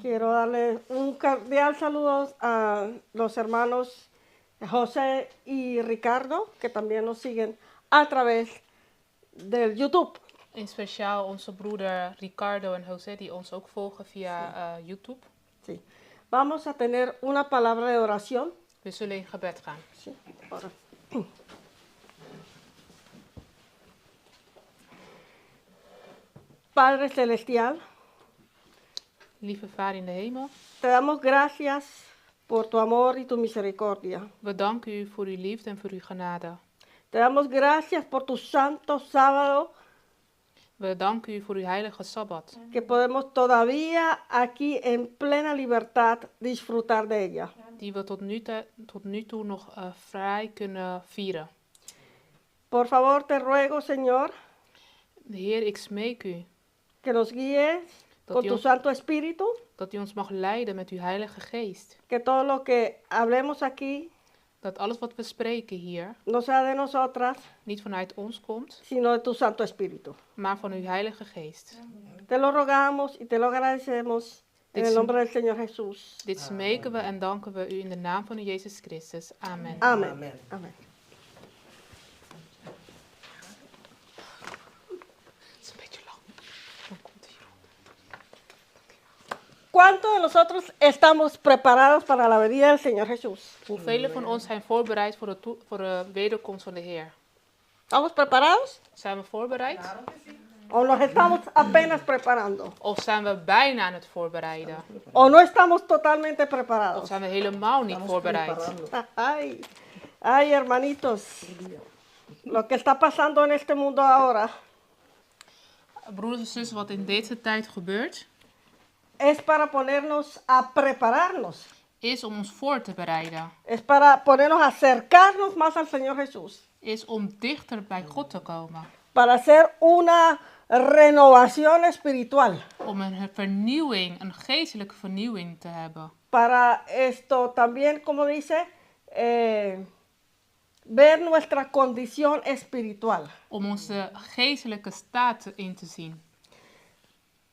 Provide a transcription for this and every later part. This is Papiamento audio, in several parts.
Quiero darle un cordial saludo a los hermanos José y Ricardo, que también nos siguen a través del YouTube. In speciaal onze broeder Ricardo en José, die ons ook volgen via YouTube. Sí. Vamos a tener una palabra de oración. We zullen in gebed gaan. Sí, ahora. Padre Celestial, Lieve Vader in de hemel, te damos gracias por tu amor y tu misericordia. We danken u voor uw liefde en voor uw genade. Te damos gracias por tu santo sábado We danken u voor uw heilige Sabbat, que podemos todavía aquí en plena libertad disfrutar de ella. Die we tot nu toe nog vrij kunnen vieren. Por favor, te ruego, Señor, Heer, ik smeek u que nos guíes Dat con u tu ons, Santo Espíritu, dat u ons mag leiden met uw Heilige Geest. Que todo lo que hablemos aquí Dat alles wat we spreken hier no sea de nosotras, niet vanuit ons komt, sino de tu Santo Espíritu. Maar van uw Heilige Geest. Te lo rogamos y te lo agradecemos en el nombre del Señor Jesús. Dit smeken we en danken we u in de naam van de Jezus Christus. Amen. Amén. Amen. Amén. Het is een beetje lang. Dan komt hij hierop. ¿Cuántos de nosotros estamos preparados para la venida del Señor Jesús? Hoeveel van ons zijn voorbereid voor de wederkomst van de Heer? ¿Estamos preparados? Zijn we voorbereid? ¿O nos estamos apenas preparando? Of zijn we bijna aan het voorbereiden? ¿O no estamos totalmente Of preparados? zijn we helemaal niet Estamos voorbereid? preparando. Ay, ay, hermanitos, lo que está pasando en este mundo ahora Broeders en zussen, wat in deze tijd gebeurt, es para ponernos a prepararnos, is om ons voor te bereiden. Es para ponernos a acercarnos más al Señor Jesús, Is om dichter bij God te komen. Para hacer una renovación espiritual, Om een vernieuwing, een geestelijke vernieuwing te hebben. Para esto también, como dice, ver nuestra condición espiritual. Om onze geestelijke staat in te zien.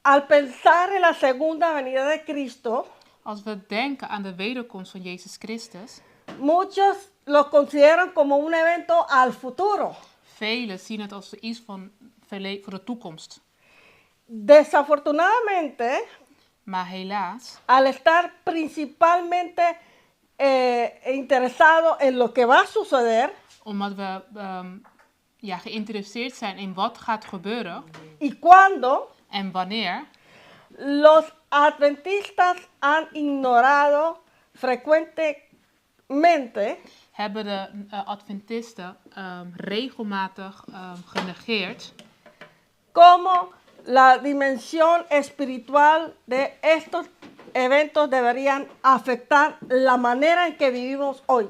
Al pensar en la segunda venida de Cristo, Als we denken aan de wederkomst van Jezus Christus, muchos lo consideran como un evento al futuro. Velen zien het als iets voor de toekomst. Desafortunadamente, Maar helaas, al estar principalmente interesado en lo que va a suceder omdat we ja, geïnteresseerd zijn in wat gaat gebeuren y cuándo, en wanneer, los adventistas han ignorado frecuentemente hebben de Adventisten regelmatig genegeerd cómo la dimensión espiritual de estos eventos deberían afectar la manera en que vivimos hoy.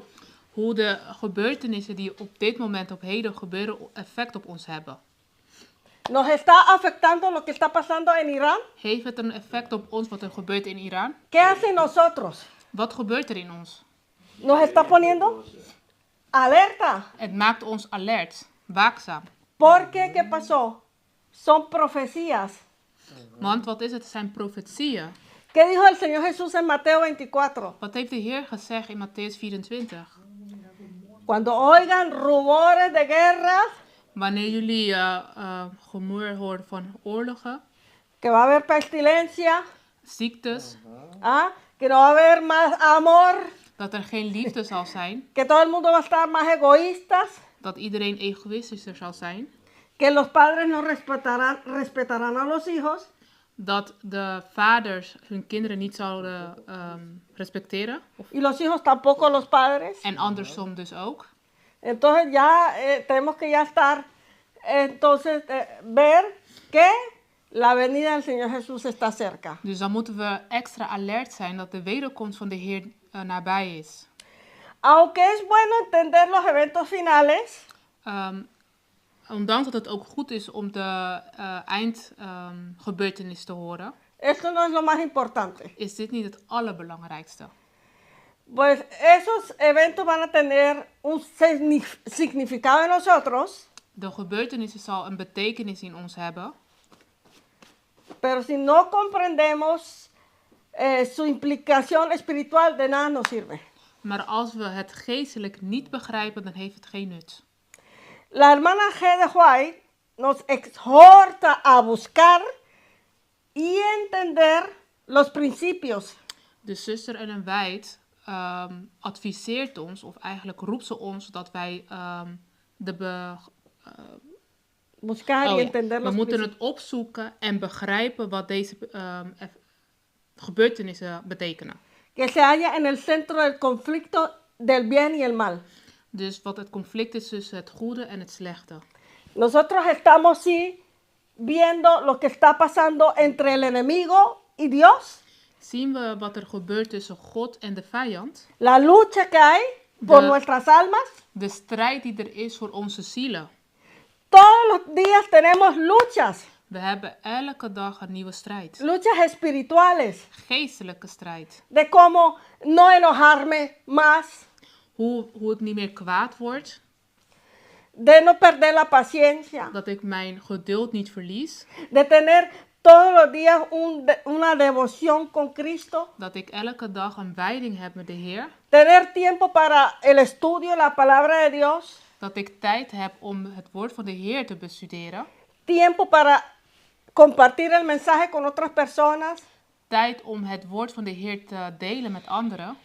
Hoe de gebeurtenissen die op dit moment op heden gebeuren effect op ons hebben. ¿Nos está afectando lo que está pasando en Irán? Heeft het een effect op ons wat er gebeurt in Iran? ¿Qué hace nosotros? Wat gebeurt er in ons? Nos está poniendo alerta. Het maakt ons alert, waakzaam. Porque, ¿qué pasó? Son profecías. Want wat is het? Het zijn profetieën. ¿Qué dijo el Señor Jesús en Mateo 24? Wat heeft de Heer gezegd in Mattheüs 24? Cuando oigan rumores de guerras, Wanneer jullie gemoer horen van oorlogen, que va a haber pestilencia, ziektes, ¿ah? Que no va a haber más amor, dat er geen liefde zal zijn, que todo el mundo va a estar más egoístas, dat iedereen egoïstischer zal zijn, que los padres no respetarán a los hijos, dat de vaders hun kinderen niet zouden respecteren, y los hijos tampoco los padres. En andersom dus ook. Entonces ya tenemos que ya estar, entonces ver que la venida del Señor Jesús está cerca. Dus dan moeten we extra alert zijn dat de wederkomst van de Heer nabij is. Aunque es bueno entender los eventos finales, Ondanks dat het ook goed is om de eindgebeurtenis te horen, esto no es lo más importante. Is dit niet het allerbelangrijkste. Pues esos eventos van a tener un significado en nosotros, De gebeurtenissen zal een betekenis in ons hebben. Pero si no comprendemos su implicación espiritual, de nada nos sirve. Maar als we het geestelijk niet begrijpen, dan heeft het geen nut. La hermana G. de White nos exhorta a buscar y entender los principios. De zuster Ellen White adviseert ons, of eigenlijk roept ze ons, dat wij de be- Buscar oh y ja, entender we los moeten principios. het opzoeken en begrijpen wat deze gebeurtenissen betekenen. Que se halla en el centro del conflicto del bien y el mal. Dus wat het conflict is tussen het goede en het slechte. Nosotros estamos sí viendo lo que está pasando entre el enemigo y Dios, Zien we wat er gebeurt tussen God en de vijand? La lucha que hay por nuestras almas. De strijd die er is voor onze zielen. Todos los días tenemos luchas, We hebben elke dag een nieuwe strijd. Luchas espirituales, Geestelijke strijd. De cómo no enojarme más, Hoe ik niet meer kwaad word. De no perder la paciencia, Dat ik mijn geduld niet verlies. De tener todos los días una devoción con Cristo, Dat ik elke dag een wijding heb met de Heer. Tener tiempo para el estudio, la palabra de Dios, Dat ik tijd heb om het woord van de Heer te bestuderen. Tiempo para compartir el mensaje con otras personas, Tijd om het woord van de Heer te delen met anderen.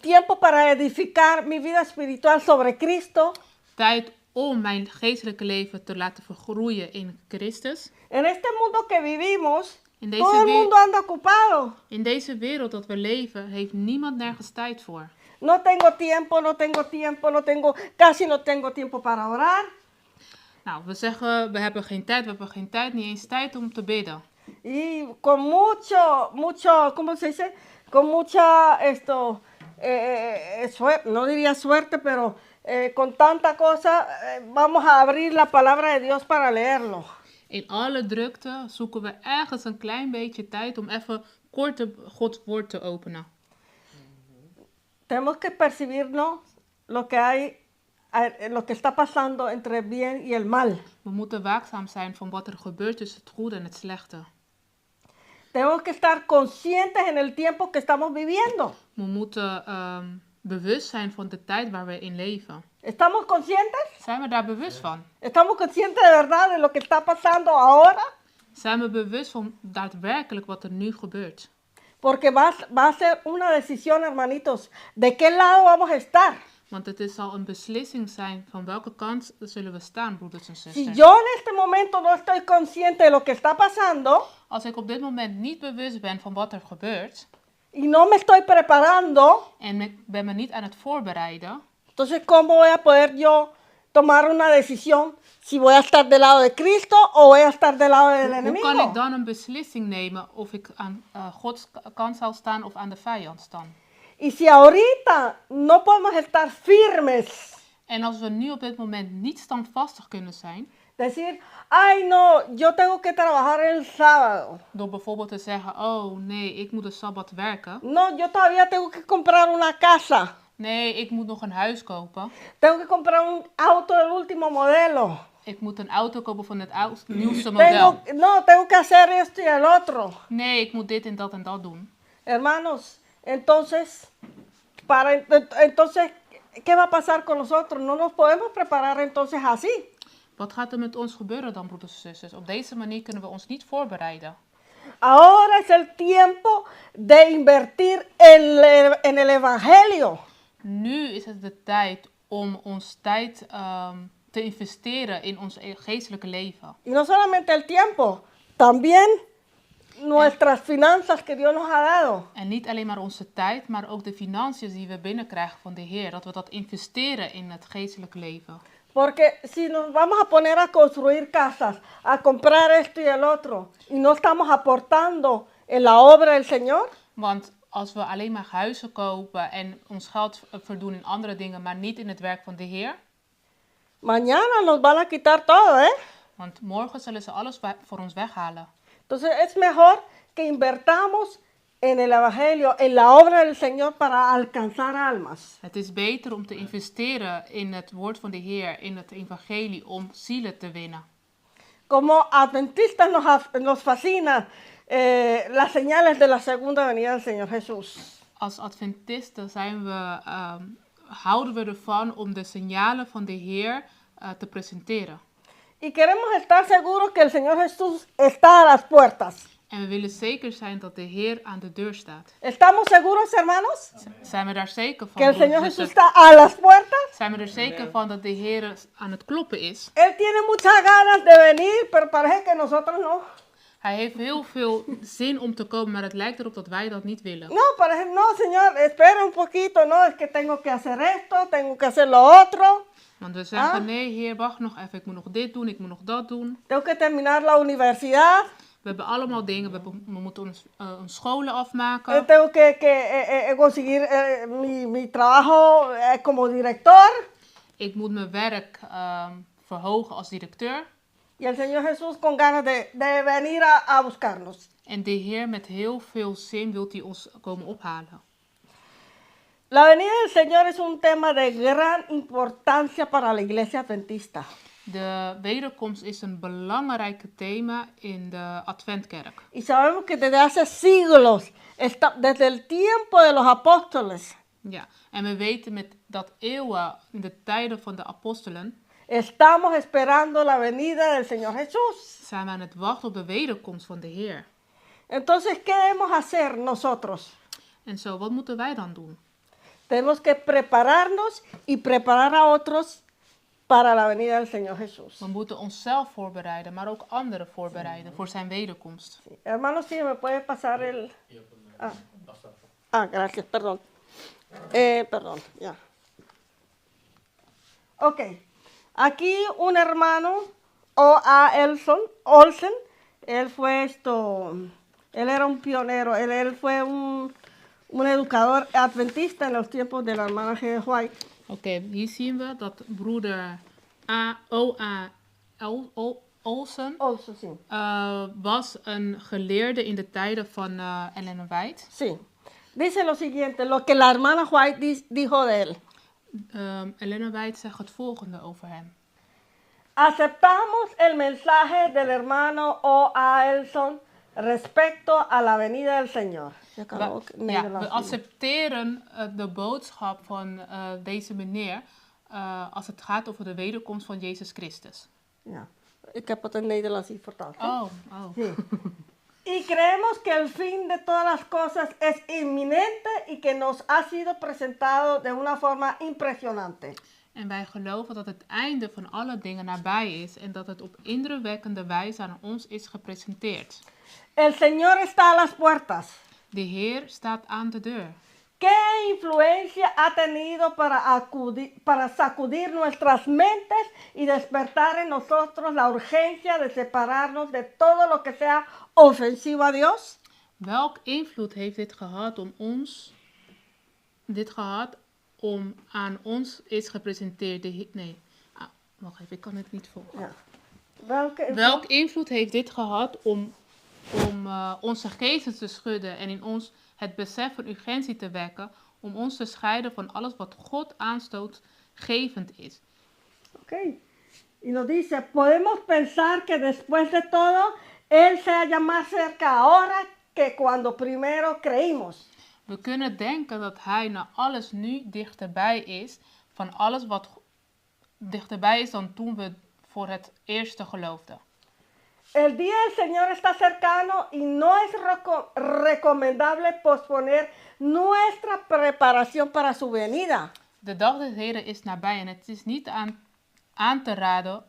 Tiempo para edificar mi vida espiritual sobre Cristo. Tijd om mijn geestelijke leven te laten vergroeien in Christus. En este mundo que vivimos, In deze todo el mundo anda ocupado. In deze wereld dat we leven, heeft niemand nergens tijd voor. No tengo tiempo, no tengo tiempo, no tengo, casi no tengo tiempo para orar. Nou, we zeggen, we hebben geen tijd, we hebben geen tijd, niet eens tijd om te bidden. Y con mucho, mucho, ¿cómo se dice? Con mucha, esto, no diría suerte, pero con tanta cosa, vamos a abrir la palabra de Dios para leerlo. In alle drukte zoeken we ergens een klein beetje tijd om even kort de Gods woord te openen. Tenemos que percibirnos lo que hay, lo que está pasando entre el bien y el mal. We moeten waakzaam zijn van wat er gebeurt tussen het goede en het slechte. Tenemos que estar conscientes en el tiempo que estamos viviendo. We moeten bewust zijn van de tijd waar we in leven. ¿Estamos conscientes? Zijn we daar bewust van? ¿Estamos conscientes de verdad de lo que está pasando ahora? Zijn we bewust van daadwerkelijk wat er nu gebeurt? Porque va a ser una decisión, hermanitos, de qué lado vamos a estar. Want het zal een beslissing zijn van welke kant zullen we staan, broeders en Si zusters. yo en este momento no estoy consciente de lo que está pasando Als ik op dit moment niet bewust ben van wat er gebeurt y no me estoy preparando, en ik ben me niet aan het voorbereiden, entonces ¿cómo voy a poder yo tomar una decisión si voy a estar del lado de Cristo o voy a estar del lado del hoe enemigo? kan ik dan een beslissing nemen of ik aan Gods kant zal staan of aan de vijand staan? Y si ahorita no podemos estar firmes, En als we nu op dit moment niet standvastig kunnen zijn, decir, ay no, yo tengo que trabajar el sábado. door bijvoorbeeld te zeggen, oh nee, ik moet de Sabbat werken. No, yo todavía tengo que comprar una casa. Nee, ik moet nog een huis kopen. Tengo que comprar un auto del último modelo. Ik moet een auto kopen van het nieuwste model. Tengo, no, tengo que hacer esto y el otro. Nee, ik moet dit en dat en dat doen. Hermanos, entonces, entonces, ¿qué va a pasar con nosotros? No nos podemos preparar entonces así. Wat gaat er met ons gebeuren dan, broeders en zusters? Op deze manier kunnen we ons niet voorbereiden. Ahora es el tiempo de invertir en el Evangelio. Nu is het de tijd om ons tijd te investeren in ons geestelijke leven. Y no solamente el tiempo, también nuestras finanzas que Dios nos ha dado. En niet alleen maar onze tijd, maar ook de financiën die we binnenkrijgen van de Heer. Dat we dat investeren in het geestelijke leven. Porque si nos vamos a poner a construir casas, a comprar esto y el otro, y no estamos aportando en la obra del Señor, Want als we alleen maar huizen kopen en ons geld verdoen in andere dingen, maar niet in het werk van de Heer. Mañana nos van a quitar todo, ¿eh? Want morgen zullen ze alles voor ons weghalen. Entonces es mejor que invertamos en el Evangelio, en la obra del Señor para alcanzar almas. Het is beter om te investeren in het woord van de Heer, in het evangelie, om zielen te winnen. Como adventistas nos fascina las señales de la segunda venida del Señor Jesús. Als Adventisten houden we ervan om de signalen van de Heer te presenteren. Y queremos estar seguros que el Señor Jesús está a las puertas. En we willen zeker zijn dat de Heer aan de deur staat. ¿Estamos seguros, hermanos? Zijn we daar zeker van, Que el broeders Señor en Jesús zusters? está a las puertas. Zijn we er zeker van dat de Heer aan het kloppen is? Él tiene muchas ganas de venir, pero parece que nosotros no. Hij heeft heel veel zin om te komen, maar het lijkt erop dat wij dat niet willen. No, parece, no, Señor, espera un poquito, no, es que tengo que hacer esto, tengo que hacer lo otro, Want we zeggen, Ah. nee Heer, wacht nog even, ik moet nog dit doen, ik moet nog dat doen. Tengo que terminar la universidad, We hebben allemaal dingen, we moeten ons scholen afmaken. Tengo que conseguir mi trabajo como director. Ik moet mijn werk verhogen als directeur. Y el Señor Jesús con ganas de venir a buscarnos. En de Heer met heel veel zin wilt hij ons komen ophalen. La venida del Señor es un tema de gran importancia para la Iglesia Adventista. De wederkomst is een belangrijk thema in de Adventkerk. Y sabemos que desde hace siglos, desde el tiempo de los apóstoles, Ja, en we weten met dat eeuwen, in de tijden van de apostelen, estamos esperando la venida del Señor Jesús. Zijn we aan het wachten op de wederkomst van de Heer. Entonces, ¿qué debemos hacer nosotros? En zo, wat moeten wij dan doen? Tenemos que prepararnos y preparar a otros para la venida del Señor Jesús. We moeten onszelf voorbereiden, maar ook anderen voorbereiden voor zijn wederkomst. Sí. Hermano, sí, me puede pasar el... Ah. Ah, gracias, perdón. Perdón, ya. Ok. Aquí un hermano, O A Elson, Olsen, él fue esto, él era un pionero, él fue un educador adventista en los tiempos de la hermana G. White. Oké, hier zien we dat broeder A, O A L, O, Olsen, Olsen, sí. Was een geleerde in de tijden van Ellen White. Sí. Dice lo siguiente, lo que la hermana White dijo de él. Ellen White zegt het volgende over hem. Aceptamos el mensaje del hermano O A Elson respecto a la venida del Señor. Je kan ook Nederlands We doen. accepteren de boodschap van deze meneer als het gaat over de wederkomst van Jezus Christus. Ja, ik heb het in Nederlands hier vertaald, hè? Oh, oh. Sí. Y creemos que el fin de todas las cosas es inminente y que nos ha sido presentado de una forma impresionante. En wij geloven dat het einde van alle dingen nabij is en dat het op indrukwekkende wijze aan ons is gepresenteerd. El Señor está a las puertas. De Heer staat aan de deur. ¿Qué influencia ha tenido para sacudir nuestras mentes y despertar en nosotros la urgencia de separarnos de todo lo que sea ofensivo a Dios? Welk invloed heeft dit gehad om ons, dit gehad om aan ons is gepresenteerd? De nee, ah, wacht even, ik kan het niet volgen. Ja. Welke invloed? Welk invloed heeft dit gehad om onze geesten te schudden en in ons het besef van urgentie te wekken, om ons te scheiden van alles wat God aanstootgevend is? Oké. Y nos dice, podemos pensar que después de todo, Él se halla más cerca ahora que cuando primero creímos. We kunnen denken dat Hij na alles nu dichterbij is, van alles wat dichterbij is dan toen we voor het eerste geloofden. El día del Señor está cercano y no es recomendable posponer nuestra preparación para su venida. De dag des Heren is nabij en het is niet aan te raden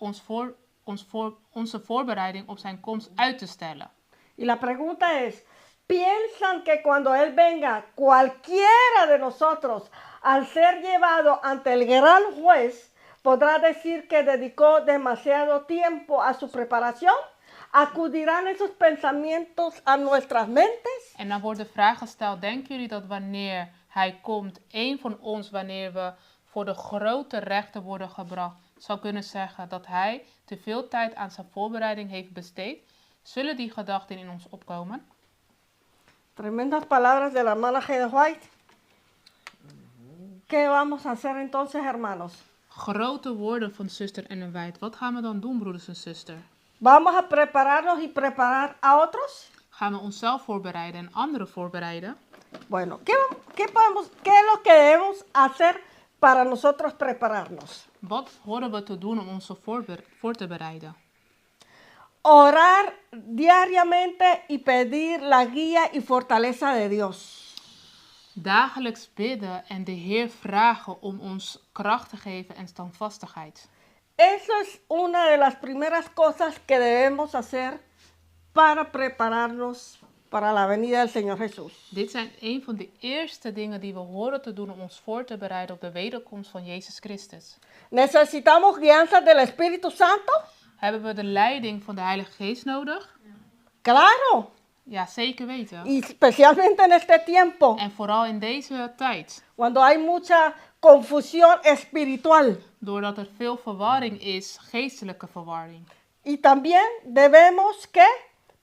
onze voorbereiding op zijn komst uit te stellen. Y la pregunta es, ¿piensan que cuando Él venga, cualquiera de nosotros, al ser llevado ante el gran juez, podrá decir que dedicó demasiado tiempo a su preparación? ¿Acudirán esos pensamientos a nuestras mentes? En dan wordt de vraag gesteld, denken jullie dat wanneer hij komt, een van ons, wanneer we voor de grote rechter worden gebracht, zou kunnen zeggen dat hij te veel tijd aan zijn voorbereiding heeft besteed? Zullen die gedachten in ons opkomen? Tremendas palabras de la hermana G. White. ¿Qué vamos a hacer entonces, hermanos? Grote woorden van zuster Ellen White. Wat gaan we dan doen, broeders en zuster? ¿Vamos a prepararnos y preparar a otros? Gaan we onszelf voorbereiden en anderen voorbereiden? Bueno, ¿qué es lo que debemos hacer para nosotros prepararnos? Wat horen we te doen om ons voor te bereiden? Orar diariamente y pedir la guía y fortaleza de Dios. Dagelijks bidden en de Heer vragen om ons kracht te geven en standvastigheid. Eso es una de las primeras cosas que debemos hacer para prepararnos para la venida del Señor Jesús. Dit zijn een van de eerste dingen die we horen te doen om ons voor te bereiden op de wederkomst van Jezus Christus. ¿Necesitamos guianza del Espíritu Santo? Hebben we de leiding van de Heilige Geest nodig? Claro. Ja, zeker weten. Y especialmente en este tiempo, En vooral in deze tijd, cuando hay mucha confusión espiritual. Doordat er veel verwarring is, geestelijke verwarring. Y también debemos que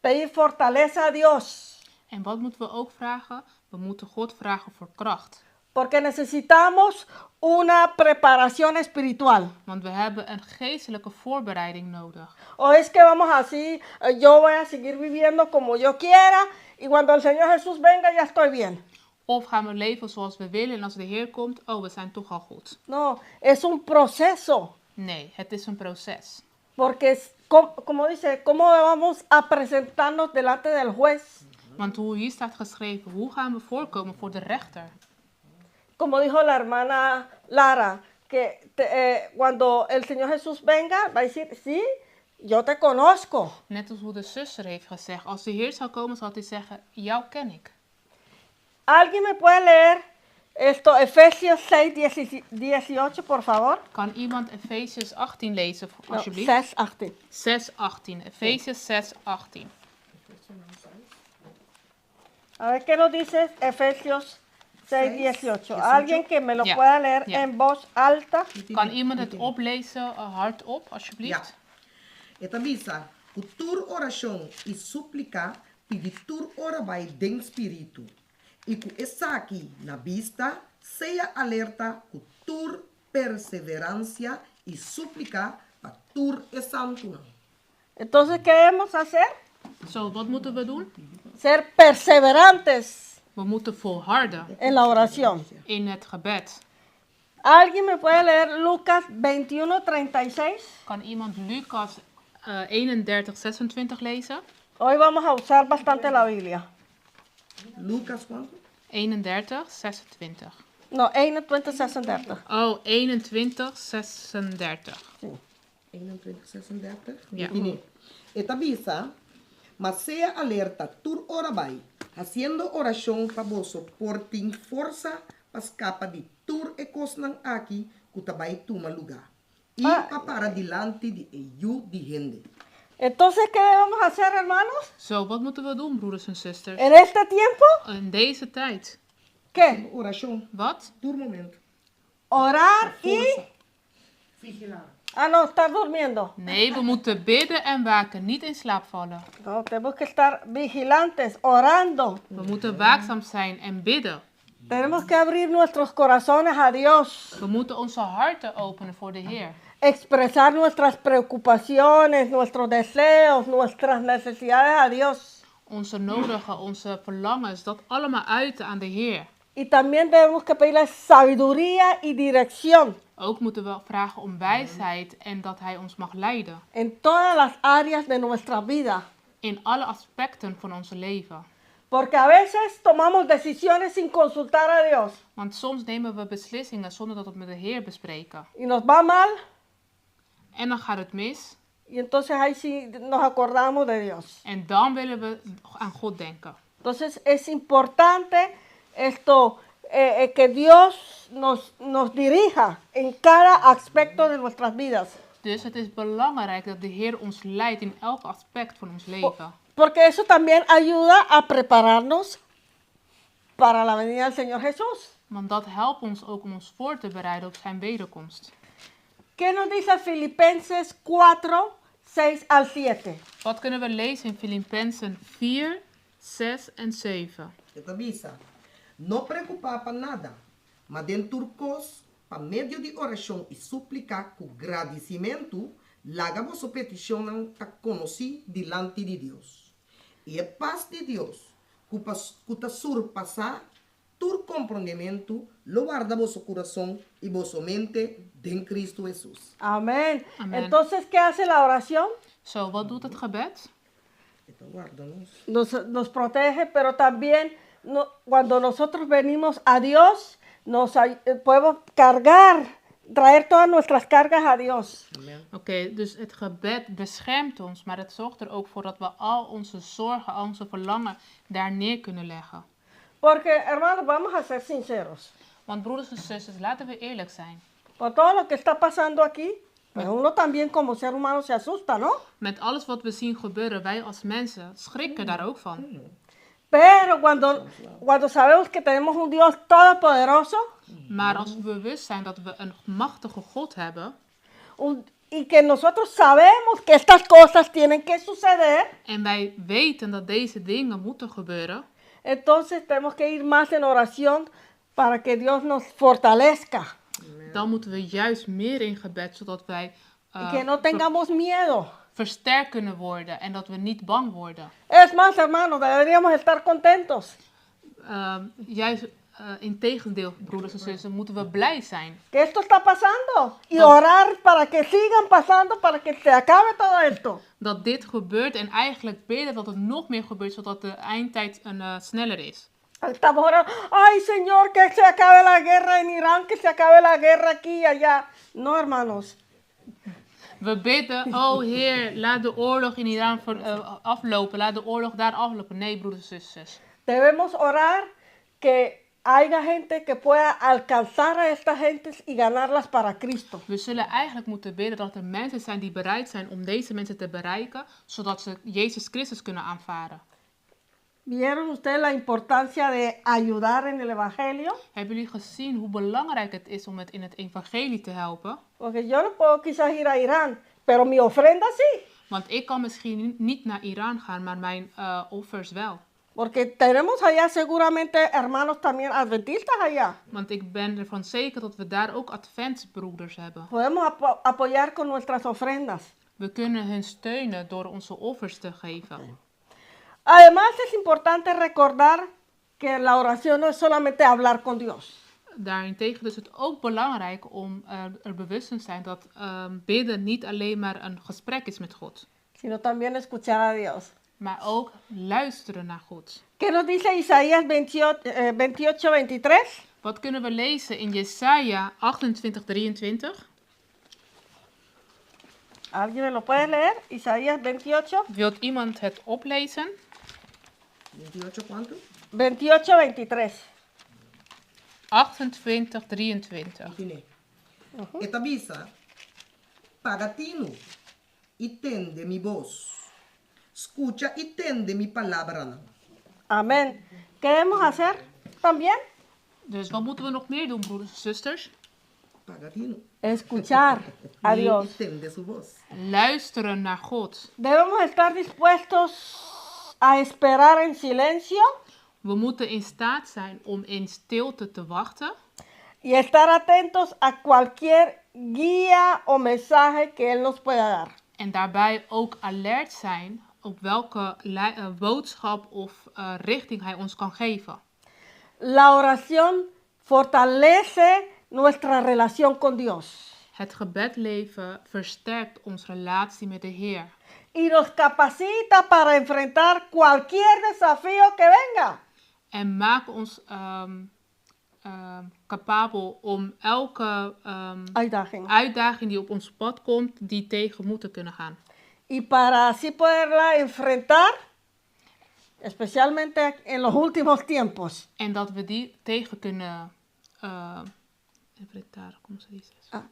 pedir fortaleza a Dios, En wat moeten we ook vragen? We moeten God vragen voor kracht. Porque necesitamos una preparación espiritual. Want we hebben een geestelijke voorbereiding nodig. O es que vamos así, yo voy a seguir viviendo como yo quiera y cuando el Señor Jesús venga ya estoy bien. Of gaan we leven zoals we willen en als de Heer komt, oh, we zijn toch al goed. No, es un proceso. Nee, het is een proces. Porque, como dice, ¿cómo vamos a presentarnos delante del juez? Want hoe hier staat geschreven, hoe gaan we voorkomen voor de rechter? Como dijo la hermana Lara, que cuando el Señor Jesús venga, va a decir: "Sí, yo te conozco". Net als hoe de zuster heeft gezegd, als de Heer zou komen, zal hij zeggen: "Jou ken ik." ¿Alguien me puede leer esto, Efesios 6, 18, por favor? Kan iemand Efesiërs 18 lezen, No, alsjeblieft? 6, 18. 6, 18. Efesiërs 6, 18. A ver qué nos dice Efesios 6, 6, 18. 18. Alguien que me lo Ya, pueda leer ya. en voz alta. Kan iemand het oplezen hardop, alsjeblieft? Ja. E ta bisa, ku tur orashon i súplika, pidi tur ora bai den spiritu. I ku esaki na bista, sea alerta ku tur perseveransia i súplika pa tur e santunan. Entonces, ¿qué debemos hacer? Zo, wat moeten we doen? Ser perseverantes We moeten volharden en la oración. In het gebed. ¿Alguien me puede leer Lucas 21, 36? Kan iemand Lucas 31, 26 lezen? Hoy vamos a usar bastante la Biblia. Lucas kuantu? 31, 26. No, 21, 36. Oh, 21, 36. Sí. 21, 36. Ja. E ta bisa, ma sea alerta tur ora bai, hasiendo orashon pa boso por tin forsa pa skapa di tur e kosnan aki ku ta bai tuma lugá. I Ah. pa para dilanti di e Yu di hende. Entonces, ¿qué debemos hacer, hermanos? Zo, wat moeten we doen, broeders en zusters? En este tiempo, In deze tijd. ¿qué? Orashon, Wat? tur momento. Orar y Vigilá. Ah, no, estar durmiendo. Nee, we moeten bidden en waken, niet in slaap vallen. No, tenemos que estar vigilantes, orando. We moeten waakzaam zijn en bidden. Tenemos que abrir nuestros corazones a Dios, We moeten onze harten openen voor de Heer. Expresar nuestras preocupaciones, nuestros deseos, nuestras necesidades a Dios. Onze nodigen, onze verlangens, dat allemaal uiten aan de Heer. Y también tenemos que pedirle sabiduría y dirección Ook moeten we vragen om wijsheid en dat Hij ons mag leiden. En todas las áreas de nuestra vida. In alle aspecten van ons leven. Porque a veces tomamos decisiones sin consultar a Dios Want soms nemen we beslissingen zonder dat we het met de Heer bespreken. Y nos va mal En dan gaat het mis. Y entonces ahí sí nos acordamos de Dios. En dan willen we aan God denken. Entonces es importante esto, que Dios nos dirija en cada aspecto de nuestras vidas. Dus het is belangrijk dat de Heer ons leidt in elk aspect van ons leven. Porque eso también ayuda a prepararnos para la venida del Señor Jesús. Want dat helpt ons ook om ons voor te bereiden op zijn wederkomst. ¿Qué nos dice Filipenses 4, 6 al 7? Wat kunnen we lezen in Filippenzen 4, 6 en 7? E ta bisa, no preokupá pa nada, ma den tur kos, pa medio di orashon i súplika ku gradisimentu, laga boso petishonnan ta konosí dilanti di Dios. I e pas di Dios, ku ku ta surpasá tur komprondementu, lo warda boso kurason i boso mente den Kristu Hesus. Amén. Amén. Entonces, ¿qué hace la oración? Zo, wat doet het gebed? E ta warda nos. Nos protege, pero también cuando nosotros venimos a Dios, podemos cargar, traer todas nuestras cargas a Dios. Amèn. Oké, dus het gebed beschermt ons, maar het zorgt er ook voor dat we al onze zorgen, al onze verlangen daar neer kunnen leggen. Porque, hermanos, vamos a ser sinceros. Want broeders en zusters, laten we eerlijk zijn. Por todo lo que está pasando aquí, pues uno también como ser humano se asusta, ¿no? Met alles wat we zien gebeuren, wij als mensen schrikken daar ook van. Pero cuando sabemos que tenemos un Dios todopoderoso Maar als we bewust zijn dat we een machtige God hebben y que nosotros sabemos que estas cosas tienen que suceder, en wij weten dat deze dingen moeten gebeuren, entonces tenemos que ir más en oración para que Dios nos fortalezca dan moeten we juist meer in gebed, zodat wij y que no tengamos miedo. versterkt kunnen worden en dat we niet bang worden. Es más, hermanos, deberíamos estar contentos Juist in tegendeel, broeders en zussen, moeten we blij zijn que esto está pasando y No. orar para que sigan pasando, para que se acabe todo esto. Dat dit gebeurt en eigenlijk bidden dat het nog meer gebeurt, zodat de eindtijd sneller is. Estamos orando, ay, Señor, que se acabe la guerra en Irán, que se acabe la guerra aquí y allá. No, hermanos. We bidden, oh Heer, laat de oorlog in Iran aflopen, laat de oorlog daar aflopen. Nee, broeders en zusters. Debemos orar que haya gente que pueda alcanzar a estas gentes y ganarlas para Cristo. We zullen eigenlijk moeten bidden dat er mensen zijn die bereid zijn om deze mensen te bereiken, zodat ze Jezus Christus kunnen aanvaarden. ¿Vieron ustedes la importancia de ayudar en el Evangelio? Hebben jullie gezien hoe belangrijk het is om het in het evangelie te helpen? Porque yo no puedo quizás ir a Irán, pero mi ofrenda sí. Want ik kan misschien niet naar Iran gaan, maar mijn offers wel. Porque tenemos allá seguramente hermanos también adventistas allá. Want ik ben ervan zeker dat we daar ook adventbroeders hebben. Podemos apoyar con nuestras ofrendas. We kunnen hun steunen door onze offers te geven. Además, es importante recordar que la oración no es solamente hablar con Dios. Daarentegen is het ook belangrijk om er bewust van te zijn dat bidden niet alleen maar een gesprek is met God. Sino también escuchar a Dios. Maar ook luisteren naar God. ¿Qué nos dice Isaías 28, 23? Wat kunnen we lezen in Jesaja 28, 23? ¿Alguien me lo puede leer? Isaías 28. Wilt iemand het oplezen? 28 quanto? 28, 23. 28, 23. Tine. E ta bisa, paga tinu i tende mi bos. Skucha i tende mi palabranan. Amén. ¿Qué debemos hacer también? Dus wat moeten we nog meer doen, broeders en zusters? Paga tinu. Escuchar a Dios. I tende su bos. Luisteren naar God. Debemos estar dispuestos a esperar en silencio We moeten in staat zijn om in stilte te wachten. Y estar atentos a cualquier guía o mensaje que Él nos pueda dar. En daarbij ook alert zijn op welke boodschap of richting hij ons kan geven. La oración fortalece nuestra relación con Dios Het gebedleven versterkt onze relatie met de Heer. Y nos capacita para enfrentar cualquier desafío que venga. En maakt ons capabel om elke Uitdaging. uitdaging die op ons pad komt, die tegen moeten kunnen gaan. Y para así poderla enfrentar, especialmente en los últimos tiempos. En dat we die tegen kunnen enfrentar, ¿cómo se dice eso?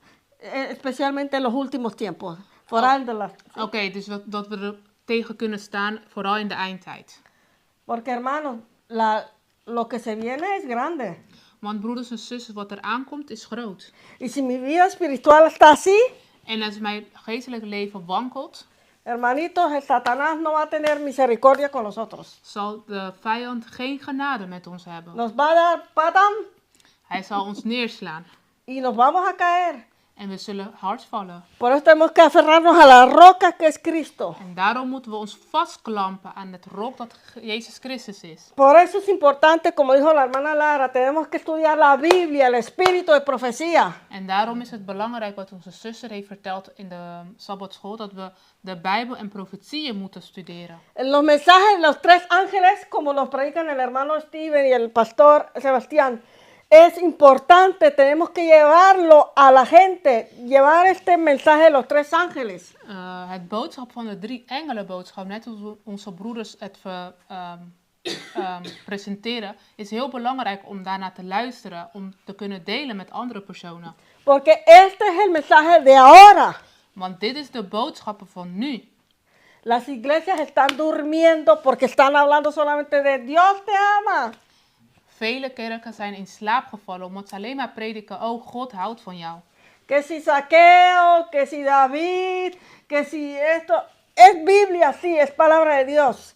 Especialmente en los últimos tiempos. Vooral de las, Oké, dus dat we er tegen kunnen staan, vooral in de eindtijd. Porque, hermanos, lo que se viene es grande. Want broeders en zussen, wat er aankomt is groot. Y si mi vida espiritual está así, En als mijn geestelijk leven wankelt, hermanitos, el Satanás no va a tener misericordia con nosotros. Zal de vijand geen genade met ons hebben. Nos va a dar patán Hij zal ons neerslaan. Y nos vamos a caer. En we zullen hard vallen. Por eso tenemos que aferrarnos a la roca que es Cristo. En daarom moeten we ons vastklampen aan het rock dat Jezus Christus is. Por eso es importante, como dijo la hermana Lara, tenemos que estudiar la Biblia, el espíritu de profecía. En daarom is het belangrijk wat onze zuster heeft verteld in de Sabbatschool, dat we de Bijbel en profetieën moeten studeren. Los mensajes de los tres ángeles, como los predican el hermano Steven y el pastor Sebastián, es importante, tenemos que llevarlo a la gente, llevar este mensaje de los tres ángeles. Het boodschap van de drie engelenboodschap, net als onze broeders het presenteren, is heel belangrijk om daarna te luisteren, om te kunnen delen met andere personen. Porque este es el mensaje de ahora. Want dit is de boodschappen van nu. Las iglesias están durmiendo porque están hablando solamente de Dios te ama. Vele kerken zijn in slaap gevallen omdat ze alleen maar prediken, oh, God houdt van jou. Que si Zaqueo, que si David, que si esto. Es Biblia, sí, es palabra de Dios.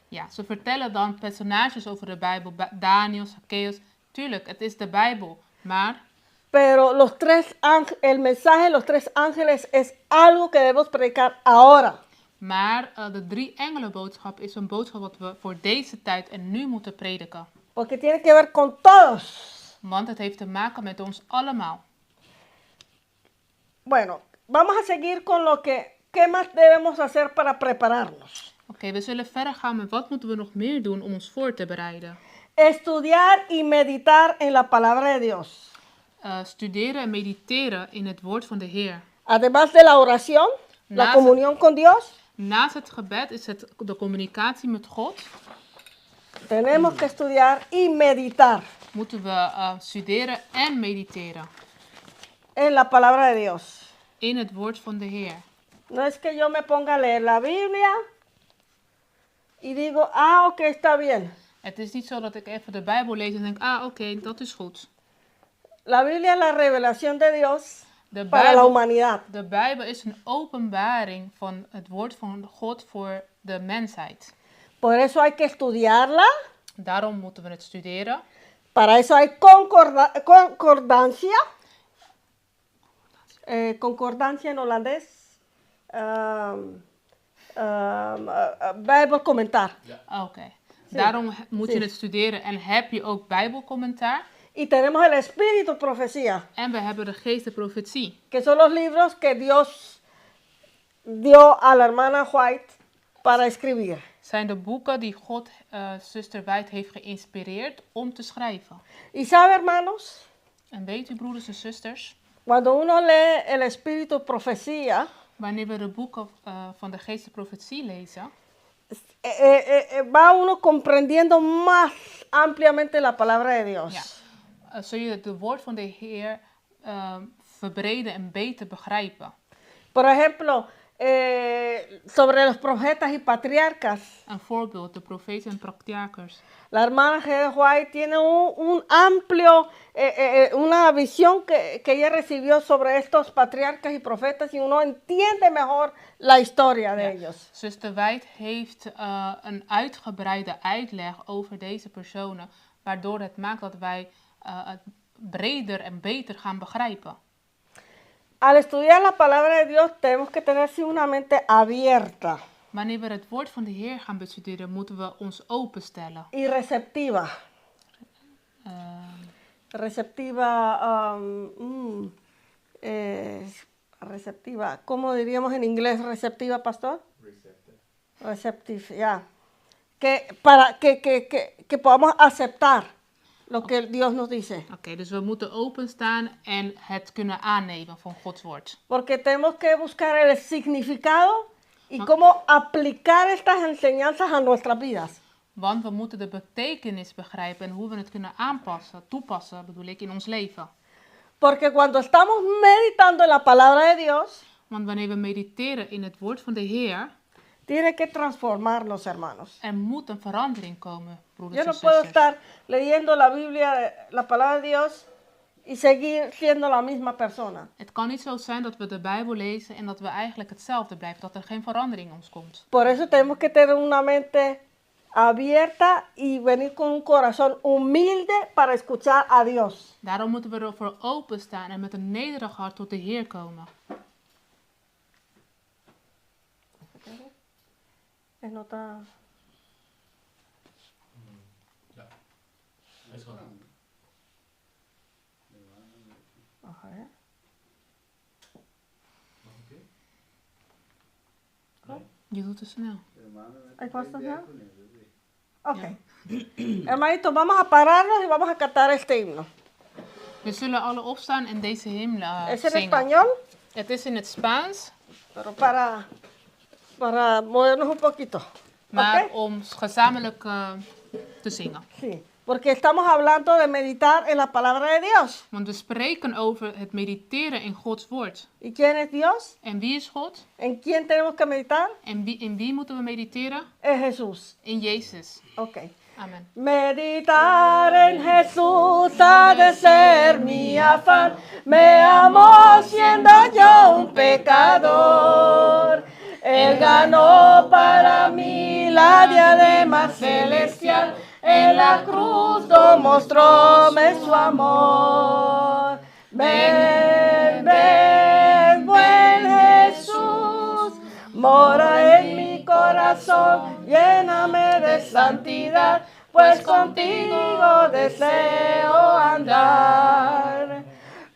Ja, ze vertellen dan personages over de Bijbel, Daniel, Zacchaeus. Tuurlijk, het is de Bijbel, maar Pero los tres el mensaje de los tres ángeles es algo que debemos predicar ahora. Maar de drie engelenboodschap is een boodschap wat we voor deze tijd en nu moeten prediken. Porque tiene que ver con todos. Want het heeft te maken met ons allemaal. Bueno, vamos a seguir con lo que, ¿qué más debemos hacer para prepararnos? Oké, we zullen verder gaan met wat moeten we nog meer doen om ons voor te bereiden. Estudiar y meditar en la palabra de Dios. Studeren en mediteren in het woord van de Heer. Además de la oración, la comunión con Dios, Naast het gebed is het de communicatie met God. Tenemos que estudiar y meditar Moeten we studeren en mediteren en la palabra de Dios. in het woord van de Heer. No es que yo me ponga a leer la Biblia y digo, ah, ok, está bien. Het is niet zo dat ik even de Bijbel lees en denk, ah, oké, dat is goed. La Biblia es la revelación de Dios De para la humanidad. De Bijbel is een openbaring van het woord van God voor de mensheid. Por eso hay que estudiarla, Daarom moeten we het studeren. para eso hay concordancia. Concordancia en holandés. Bijbelcommentaar. Oké. Daarom moet je het studeren en heb je ook Bijbelcommentaar. Y tenemos el Espíritu Profecía, En we hebben de Geest de Profetie. Que son los libros que Dios dio a la hermana White para escribir. Zijn de boeken die God zuster White heeft geïnspireerd om te schrijven. Y sabe, hermanos, En weet u, broeders en zusters, cuando uno lee el Espíritu Profecía, wanneer we de boeken van de Geest de Profetie lezen, va uno comprendiendo más ampliamente la palabra de Dios. Ja, zul je het woord van de Heer verbreden en beter begrijpen. Por ejemplo, sobre los profetas y patriarcas. Een voorbeeld, de profeten en patriarchers. La hermana G. White tiene un amplio, una visión que ella recibió sobre estos patriarcas y profetas y uno entiende mejor la historia de ellos. Zuster White heeft een uitgebreide uitleg over deze personen, waardoor het maakt dat wij het breder en beter gaan begrijpen. Al estudiar la palabra de Dios tenemos que tener sí una mente abierta. Wanneer we het woord van de Heer gaan bestuderen, moeten we ons openstellen. Y receptiva. Receptiva, receptiva. ¿Cómo diríamos en inglés receptiva, pastor? Receptive. Receptive, ya. Que para que podamos aceptar lo que Dios nos dice. Oké, dus we moeten openstaan en het kunnen aannemen van Gods woord. Porque tenemos que buscar el significado y cómo aplicar estas enseñanzas a nuestras vidas. Want we moeten de betekenis begrijpen en hoe we het kunnen aanpassen, toepassen, bedoel ik, in ons leven. Porque cuando estamos meditando en la palabra de Dios, Want wanneer we mediteren in het woord van de Heer, tiene que transformarnos, hermanos. er moet een verandering komen, broeders Yo no en puedo zusters. estar leyendo la Biblia, la palabra de Dios, y seguir siendo la misma persona. Het kan niet zo zijn dat we de Bijbel lezen en dat we eigenlijk hetzelfde blijven, dat er geen verandering in ons komt. Por eso tenemos que tener una mente abierta y venir con un corazón humilde para escuchar a Dios. Daarom moeten we ervoor openstaan en met een nederig hart tot de Heer komen. Es nota. Ja. Is goed. A ver. Nog een keer? Je doet het snel. ¿Hay cosas ya? Ok. Hermanito, vamos a pararnos y vamos a cantar este himno. We zullen alle opstaan en deze hymne Es en zingen. español, Het is in het Spaans, pero para movernos un poquito. maar ¿Ok? om gezamenlijk te zingen. Sí, porque estamos hablando de meditar en la palabra de Dios. Want we spreken over het mediteren in Gods woord. ¿Y quién es Dios? En wie is God? ¿En quién tenemos que meditar? En in wie moeten we mediteren? Es Jesús. In Jezus. Ok. Amen. Meditar en Jesús ha de ser mi afán. Me amó siendo yo un pecador. Él ganó para mí la diadema celestial. En la cruz mostróme su amor. Ven, ven, buen Jesús, mora en mi corazón, lléname de santidad, pues contigo deseo andar.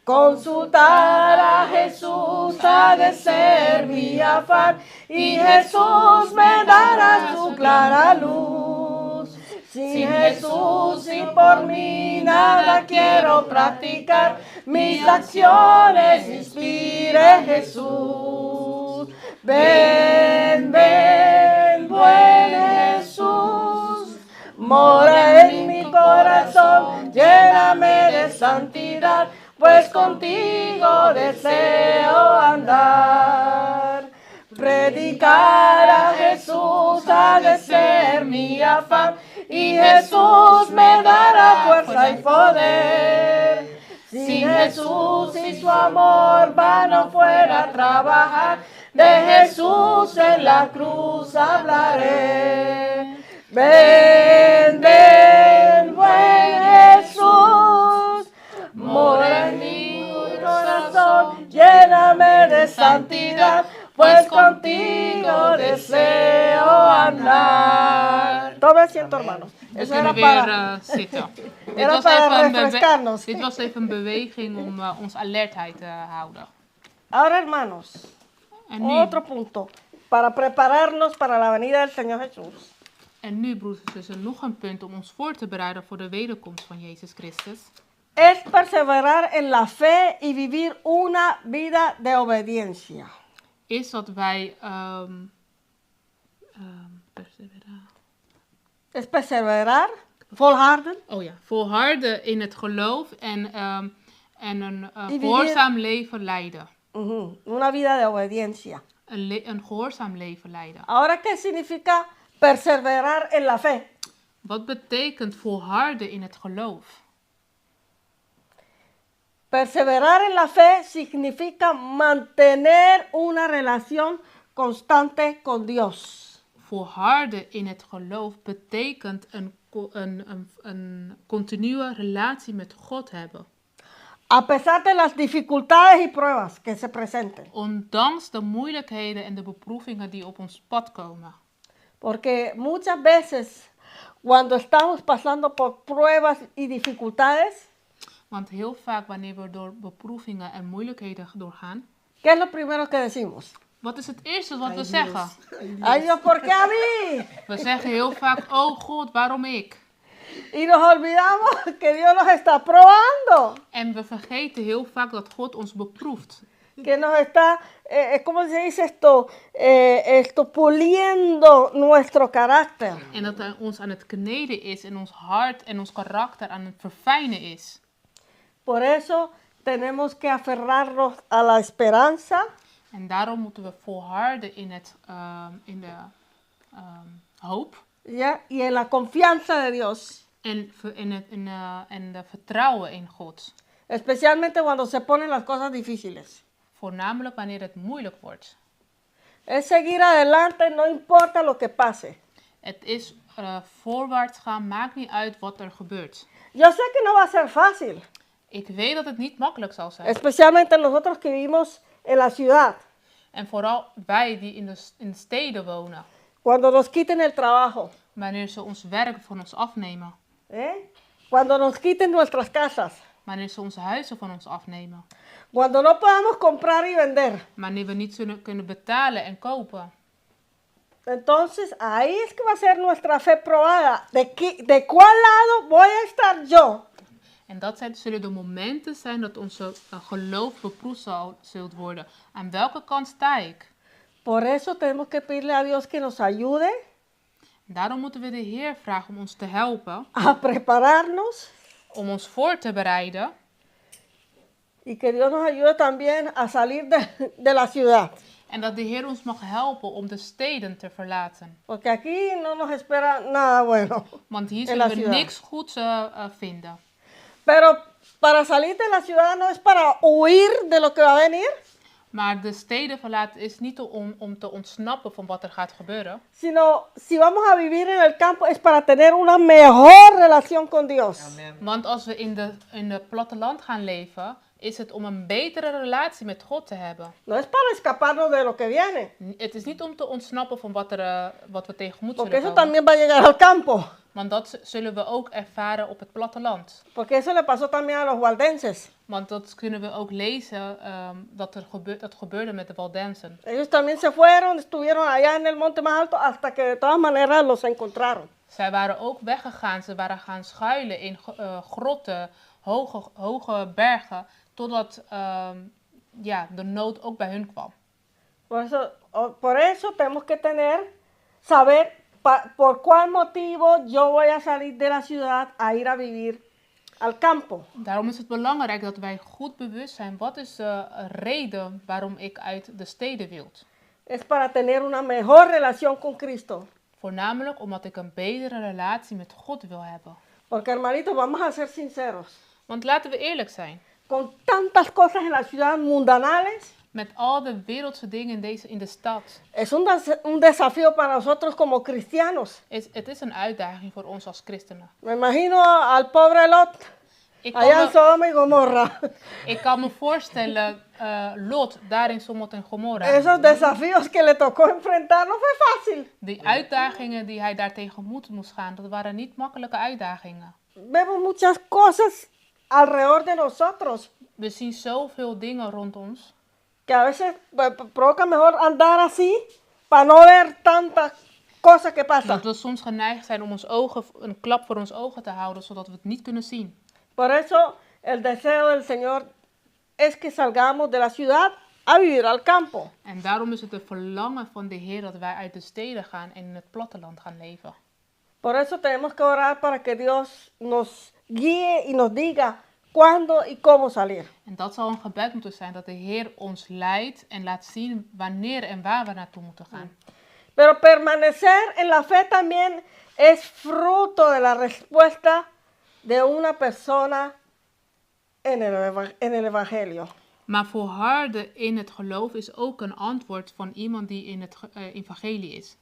Consultar a Jesús ha de ser mi afán, y Jesús me dará su clara luz. Sin Jesús y por mí nada quiero practicar, mis acciones inspire Jesús. Ven, ven, buen Jesús, mora en mi corazón, lléname de santidad, pues contigo deseo andar. Predicar a Jesús ha de ser mi afán, y Jesús me dará fuerza y poder. Sin Jesús y su amor vano fuera a trabajar, de Jesús en la cruz hablaré. Ven, ven, buen Jesús, mora en mi corazón, lléname de santidad, pues contigo deseo andar. Tome asiento, hermanos. We Eso era kunnen weer para, zitten. Dit era was, para even een refrescarnos. dit was even een beweging om ons alertheid te houden. Ahora, hermanos, En nu, otro punto para prepararnos para la venida del Señor Jesús. en nu, broeders en zussen, nog een punt om ons voor te bereiden voor de wederkomst van Jezus Christus. Es perseverar en la fe y vivir una vida de obediencia. Is dat wij persevereren. Es perseverar, volharden Oh ja, volharden in het geloof en een Die gehoorzaam leven leiden. Ujú, una vida de obediencia. Een gehoorzaam leven leiden. Ahora, ¿qué significa perseverar en la fe? Wat betekent volharden in het geloof? Perseverar en la fe significa mantener una relación constante con Dios. Volharden in het geloof betekent een continue relatie met God hebben. A pesar de las dificultades y pruebas que se presenten. Ondanks de moeilijkheden en de beproevingen die op ons pad komen. Porque muchas veces cuando estamos pasando por pruebas y dificultades, Want heel vaak wanneer we door beproevingen en moeilijkheden doorgaan, ¿qué es lo primero que decimos? wat is het eerste wat we zeggen? Ay Dios, ¿por qué a mí? We zeggen heel vaak, oh God, waarom ik? Y nos olvidamos que Dios nos está probando, En we vergeten heel vaak dat God ons beproeft. que nos está, ¿cómo se dice esto? Esto puliendo nuestro carácter. En dat hij ons aan het kneden is en ons hart en ons karakter aan het verfijnen is. Por eso tenemos que aferrarnos a la esperanza En daarom moeten we volharden in de hoop ¿ya? y en la confianza de Dios, en, in, het, in, en de vertrouwen in God. especialmente cuando se ponen las cosas difíciles. Voornamelijk wanneer het moeilijk wordt. Es seguir adelante, no importa lo que pase. Het is Voorwaarts gaan, maakt niet uit wat er gebeurt. Yo sé que no va a ser fácil, Ik weet dat het niet makkelijk zal zijn. Especialmente nosotros que vivimos en la ciudad. En vooral wij die in de steden wonen. Cuando nos quiten el trabajo, Wanneer ze ons werk van ons afnemen. ¿Eh? Cuando nos quiten nuestras casas, Wanneer ze onze huizen van ons afnemen. Cuando no podamos comprar y vender. Wanneer we niet zullen kunnen betalen en kopen. Entonces ahí es que va a ser nuestra fe probada. ¿De cuál lado voy a estar yo? En dat zullen de momenten zijn dat onze geloof beproefd zult worden. Aan welke kant sta ik? Por eso tenemos que pedirle a Dios que nos ayude En daarom moeten we de Heer vragen om ons te helpen. A prepararnos Om ons voor te bereiden. Y que Dios nos ayude también a salir de la ciudad. En dat de Heer ons mag helpen om de steden te verlaten. Porque aquí no nos espera nada bueno Want hier en la zullen we ciudad. niks goeds vinden. Pero para salir de la ciudad no es para huir de lo que va a venir, Maar de steden verlaten is niet om te ontsnappen van wat er gaat gebeuren. Sino si vamos a vivir en el campo es para tener una mejor relación con Dios. Amen. Want als we in het platteland gaan leven, is het om een betere relatie met God te hebben. No es para escaparnos de lo que viene, Het is niet om te ontsnappen van wat we tegenmoet porque zullen eso komen. también va a llegar al campo. Want dat zullen we ook ervaren op het platteland. Porque eso le pasó también a los waldenses. Want dat kunnen we ook lezen, dat gebeurde met de Waldensen. Ellos también se fueron, estuvieron allá en el monte más alto hasta que de todas maneras los encontraron. Zij waren ook weggegaan, ze waren gaan schuilen in grotten, hoge, hoge bergen, totdat ja, de nood ook bij hun kwam. Por eso tenemos que saber por cuál motivo yo voy a salir de la ciudad a ir a vivir al campo. Daarom is het belangrijk dat wij goed bewust zijn: wat is de reden waarom ik uit de steden wil? Es para tener una mejor relación con Cristo. Voornamelijk omdat ik een betere relatie met God wil hebben. Porque, hermanitos, vamos a ser sinceros. Want laten we eerlijk zijn. Con tantas cosas en la ciudad mundanales, Met al de wereldse dingen in de stad. Es un desafío para nosotros como cristianos. Het is een uitdaging voor ons als christenen. Me imagino al pobre Lot allá en Sodoma y Gomorra. Ik kan me voorstellen, Lot daar in Sodom en Gomorra. Esos desafíos que le tocó enfrentar no fue fácil. Die uitdagingen die hij daar tegenmoet moest gaan, dat waren niet makkelijke uitdagingen. Vemos muchas cosas alrededor de nosotros We zien zoveel dingen rond ons. Que a veces provoca mejor andar así para no ver tantas cosas que pasan. Dat we soms geneigd zijn om ons ogen, een klap voor ons ogen te houden, zodat we het niet kunnen zien. Por eso el deseo del Señor es que salgamos de la ciudad a vivir al campo. En daarom is het het verlangen van de Heer dat wij uit de steden gaan en in het platteland gaan leven. Por eso tenemos que orar para que Dios nos guíe y nos diga cuándo y cómo salir. En dat zal een gebed moeten zijn, dat de Heer ons leidt en laat zien wanneer en waar we naartoe moeten gaan. Pero permanecer en la fe también es fruto de la respuesta de una persona en el Evangelio. Maar volharden in het geloof is ook een antwoord van iemand die in het evangelie is.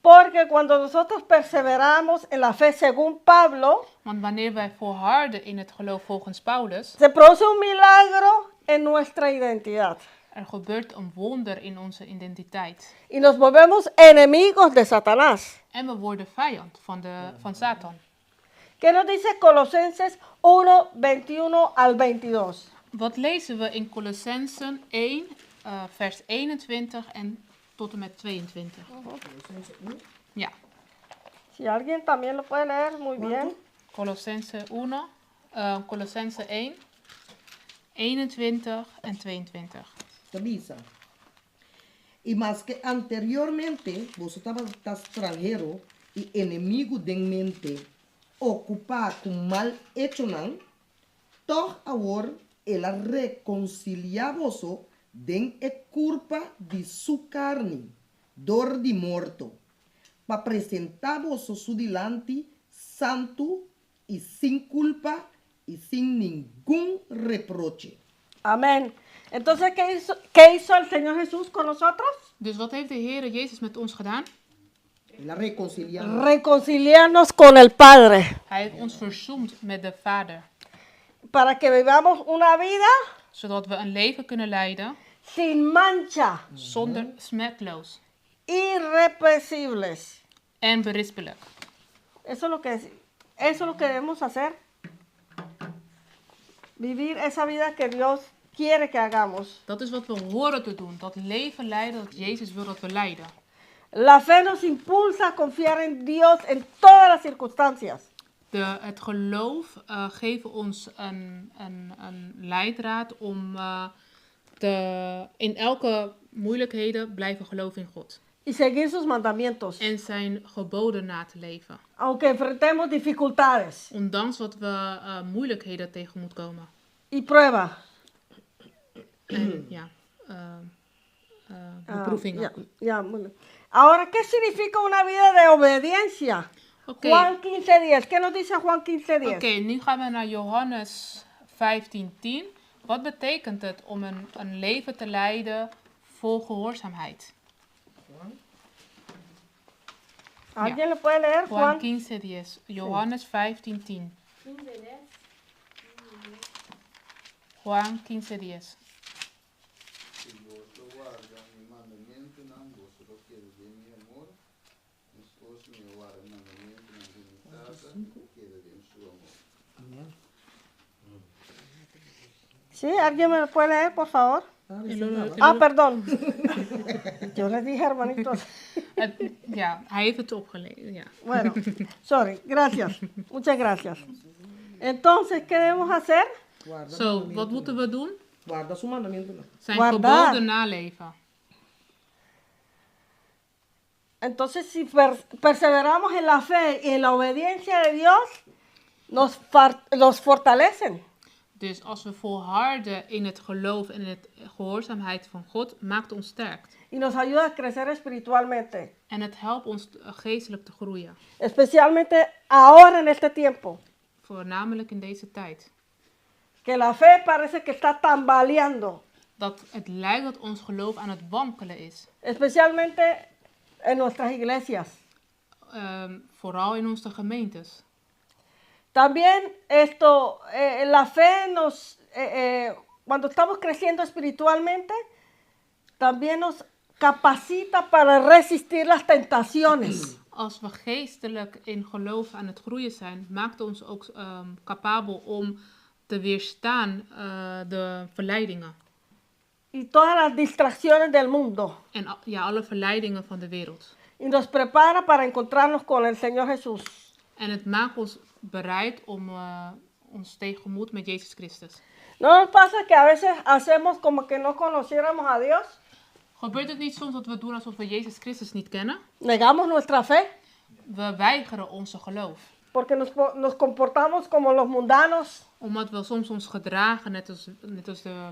Porque cuando nosotros perseveramos en la fe según Pablo, Want wanneer wij volharden in het geloof volgens Paulus, se produce un milagro en nuestra identidad. Er gebeurt een wonder in onze identiteit. Y nos volvemos enemigos de Satanás. En we worden vijand van Satan. ¿Qué nos dice Colosenses 1, 21 al 22? Wat lezen we in Colossensen 1, vers 21 en tot en met 22? Ja. Si alguien también lo puede leer, muy bien. Colossensen 1, Colossensen 1, 21 en 22. Ta bisa. I maske anteriormente boso tabata stranhero i enemigu den mente, okupá ku mal echonan, toch awor el a rekonsiliá boso den e kurpa di su karni, dor di morto, pa presentá boso su dilanti santu i sin kulpa i sin ningun reproche. Amén. Entonces, ¿qué hizo el Señor Jesús con nosotros? Dus wat heeft de Heer Jezus met ons gedaan? El a rekonsiliá nos. Reconciliarnos con el Padre. Hij heeft ons verzoend met de Vader. Para que vivamos una vida Zodat we een leven kunnen leiden sin mancha, zonder smetloos irrepresibles. en berispelijk. Eso es lo que, eso es lo que debemos hacer. Vivir esa vida que Dios quiere que hagamos. Dat is wat we horen te doen. Dat leven leiden dat Jezus wil dat we leiden. La fe nos impulsa a confiar en Dios en todas las circunstancias. Het geloof geeft ons een leidraad om in elke moeilijkheden blijven geloven in God. Y seguir sus mandamientos, En zijn geboden na te leven. aunque enfrentemos dificultades Ondanks wat we moeilijkheden tegen moeten komen. y prueba. En ja, Ah, beproevingen. ya, ya, bueno. Ahora, ¿qué significa una vida de obediencia? Oké. Juan 15:10. ¿Qué nos dice Juan 15:10? Oké, nu gaan we naar Johannes 15:10. Wat betekent het om een leven te leiden vol gehoorzaamheid? ¿Alguien lo puede leer? Juan Juan. 15:10. Johannes 15:10. Juan 15:10. Si boso warda mi mandamentunan, boso lo keda den mi amor. Meskos mi a warda mandamentunan di mi Tata, i keda den su amor. Amèn. ¿Sí? ¿Alguien me lo puede leer, por favor? Ah, perdón. Yo les dije, hermanitos. Ja, hij heeft het opgelezen. Ja. Bueno, sorry, gracias. Muchas gracias. Entonces, ¿qué debemos hacer? Warda, Zo, wat moeten we doen? Warda su mandamentunan. Zijn Guardar. geboden naleven. Entonces, si perseveramos en la fe y en la obediencia de Dios, nos fortalecen. Dus als we volharden in het geloof en in het gehoorzaamheid van God, maakt ons sterk. Y nos ayuda a crecer espiritualmente, En het helpt ons geestelijk te groeien. Especialmente ahora en este tiempo, Voornamelijk in deze tijd. que la fe parece que está tambaleando, Dat het lijkt dat ons geloof aan het wankelen is. Especialmente en nuestras iglesias. Vooral in onze gemeentes. También esto, la fe nos, cuando estamos creciendo espiritualmente, también nos capacita para resistir las tentaciones. Als we geestelijk in geloof aan het groeien zijn, maakt ons ook capabel om te weerstaan de verleidingen. Y todas las distracciones del mundo. En ja, alle verleidingen van de wereld. Y nos prepara para encontrarnos con el Señor Jesús. En het maakt ons bereid om ons tegemoet met Jezus Christus. ¿No nos pasa que a veces hacemos como que no conociéramos a Dios? Gebeurt het niet soms dat we doen alsof we Jezus Christus niet kennen? Negamos nuestra fe We weigeren onze geloof. Porque nos comportamos como los mundanos. Omdat we soms ons gedragen net als de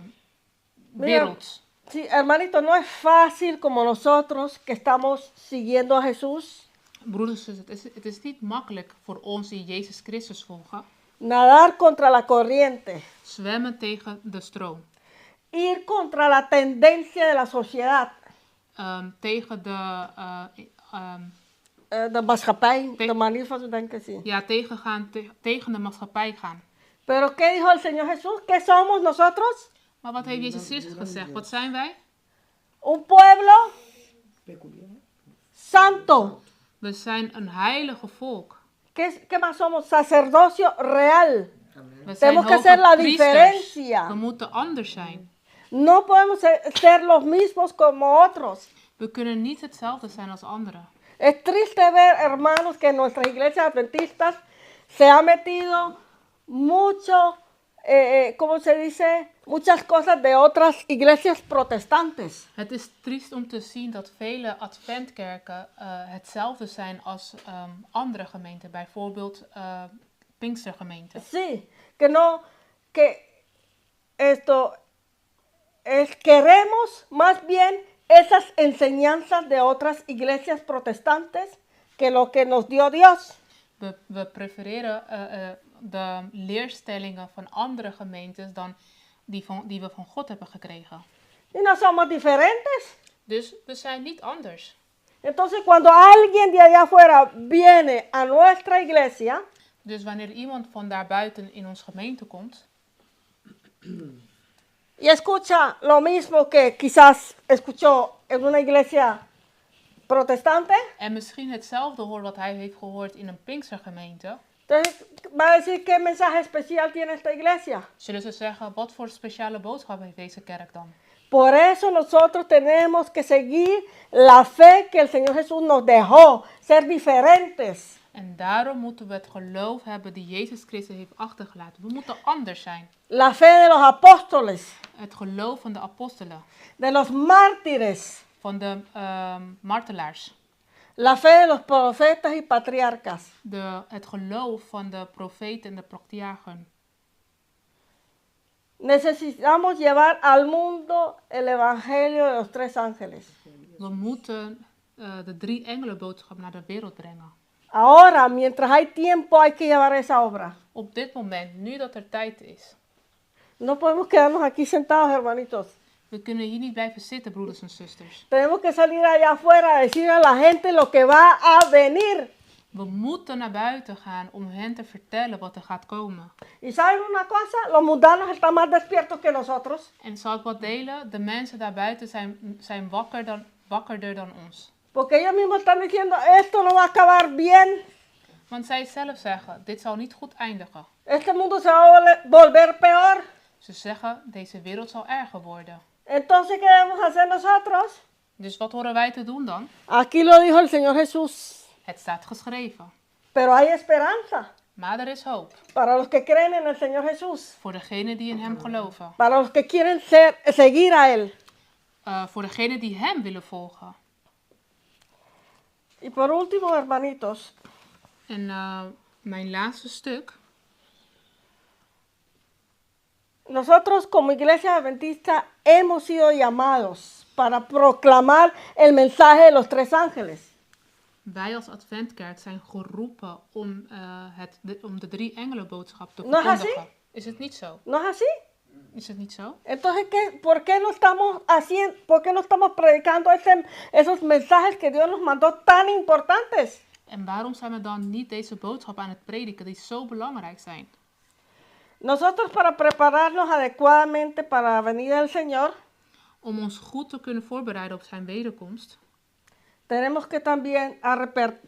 Mira, wereld. Sí, hermanito, no es fácil como nosotros que estamos siguiendo a Jesús. Broeders, het is niet makkelijk voor ons die Jezus Christus volgen. Nadar contra la corriente. Zwemmen tegen de stroom. Ir contra la tendencia de la sociedad. Tegen de, De maatschappij, de manier van denken, sí. Ja, tegen de maatschappij gaan. Pero ¿qué dijo el Señor Jesús? ¿Qué somos nosotros? Maar wat heeft Jezus Christus gezegd? Wat zijn wij? Un pueblo Peculiar. Santo. We zijn een heilige volk. ¿Qué más somos? Sacerdocio real. We zijn Tenemos que hoge hacer la priesters. diferencia. We moeten anders zijn. No podemos ser los mismos como otros. We kunnen niet hetzelfde zijn als anderen. Es triste ver, hermanos, que en nuestras iglesias adventistas se ha metido mucho, ¿cómo se dice? Muchas cosas de otras iglesias protestantes. Het is triest om te zien dat vele adventkerken hetzelfde zijn als andere gemeenten. Bijvoorbeeld Pinkstergemeenten. Sí, que no, que esto es, queremos más bien esas enseñanzas de otras iglesias protestantes que lo que nos dio Dios. We prefereren de leerstellingen van andere gemeentes dan die we van God hebben gekregen. Y no somos diferentes. Dus we zijn niet anders. Entonces, cuando alguien de allá afuera viene a nuestra iglesia, Dus wanneer iemand van daarbuiten in onze gemeente komt y escucha lo mismo que quizás escuchó en una iglesia protestante, en misschien hetzelfde hoort wat hij heeft gehoord in een Pinkstergemeente, entonces va a decir: "¿Qué mensaje especial tiene esta iglesia?" zullen ze zeggen: "Wat voor speciale boodschap heeft deze kerk dan?" Por eso nosotros tenemos que seguir la fe que el Señor Jesús nos dejó, ser diferentes. En daarom moeten we het geloof hebben die Jezus Christus heeft achtergelaten. We moeten anders zijn. La fe de los apóstoles, Het geloof van de apostelen, de los mártires, van de martelaars, la fe de los profetas y patriarcas. Het geloof van de profeten en de patriarchen. Necesitamos llevar al mundo el evangelio de los tres ángeles. We moeten de drie engelenboodschap naar de wereld brengen. Ahora, mientras hay tiempo, hay que llevar esa obra. Op dit moment, nu dat er tijd is. No podemos quedarnos aquí sentados, hermanitos. We kunnen hier niet blijven zitten, broeders en zusters. Tenemos que salir allá afuera a decir a la gente lo que va a venir. We moeten naar buiten gaan om hen te vertellen wat er gaat komen. ¿Y saben una cosa? Los mundanos están más despiertos que nosotros. En zal ik wat delen? De mensen daarbuiten zijn wakkerder dan ons. Porque ellos mismos están diciendo: "Esto no va a acabar bien." Want zij zelf zeggen: "Dit zal niet goed eindigen." "Este mundo se va a volver peor." Ze zeggen: "Deze wereld zal erger worden." Entonces, ¿qué debemos hacer nosotros? Dus wat horen wij te doen dan? Aquí lo dijo el Señor Jesús. Het staat geschreven. Pero hay esperanza Maar er is hoop. para los que creen en el Señor Jesús. Voor degenen die in hem geloven. Para los que quieren seguir a Él. Voor degenen die hem willen volgen. Y por último, hermanitos, En mijn laatste stuk. Nosotros como Iglesia Adventista hemos sido llamados para proclamar el mensaje de los tres ángeles. Wij als Adventkerk zijn geroepen om de drie engelenboodschap te No es así? verkondigen. Is het niet zo? ¿No es así? Is het niet zo? Entonces, ¿qué, por qué no estamos haciendo, por qué no estamos predicando esos mensajes que Dios nos mandó tan importantes? En waarom zijn we dan niet deze boodschap aan het prediken die zo belangrijk zijn? Nosotros, para prepararnos adecuadamente para la venida del Señor, Om ons goed te kunnen voorbereiden op zijn wederkomst, tenemos que también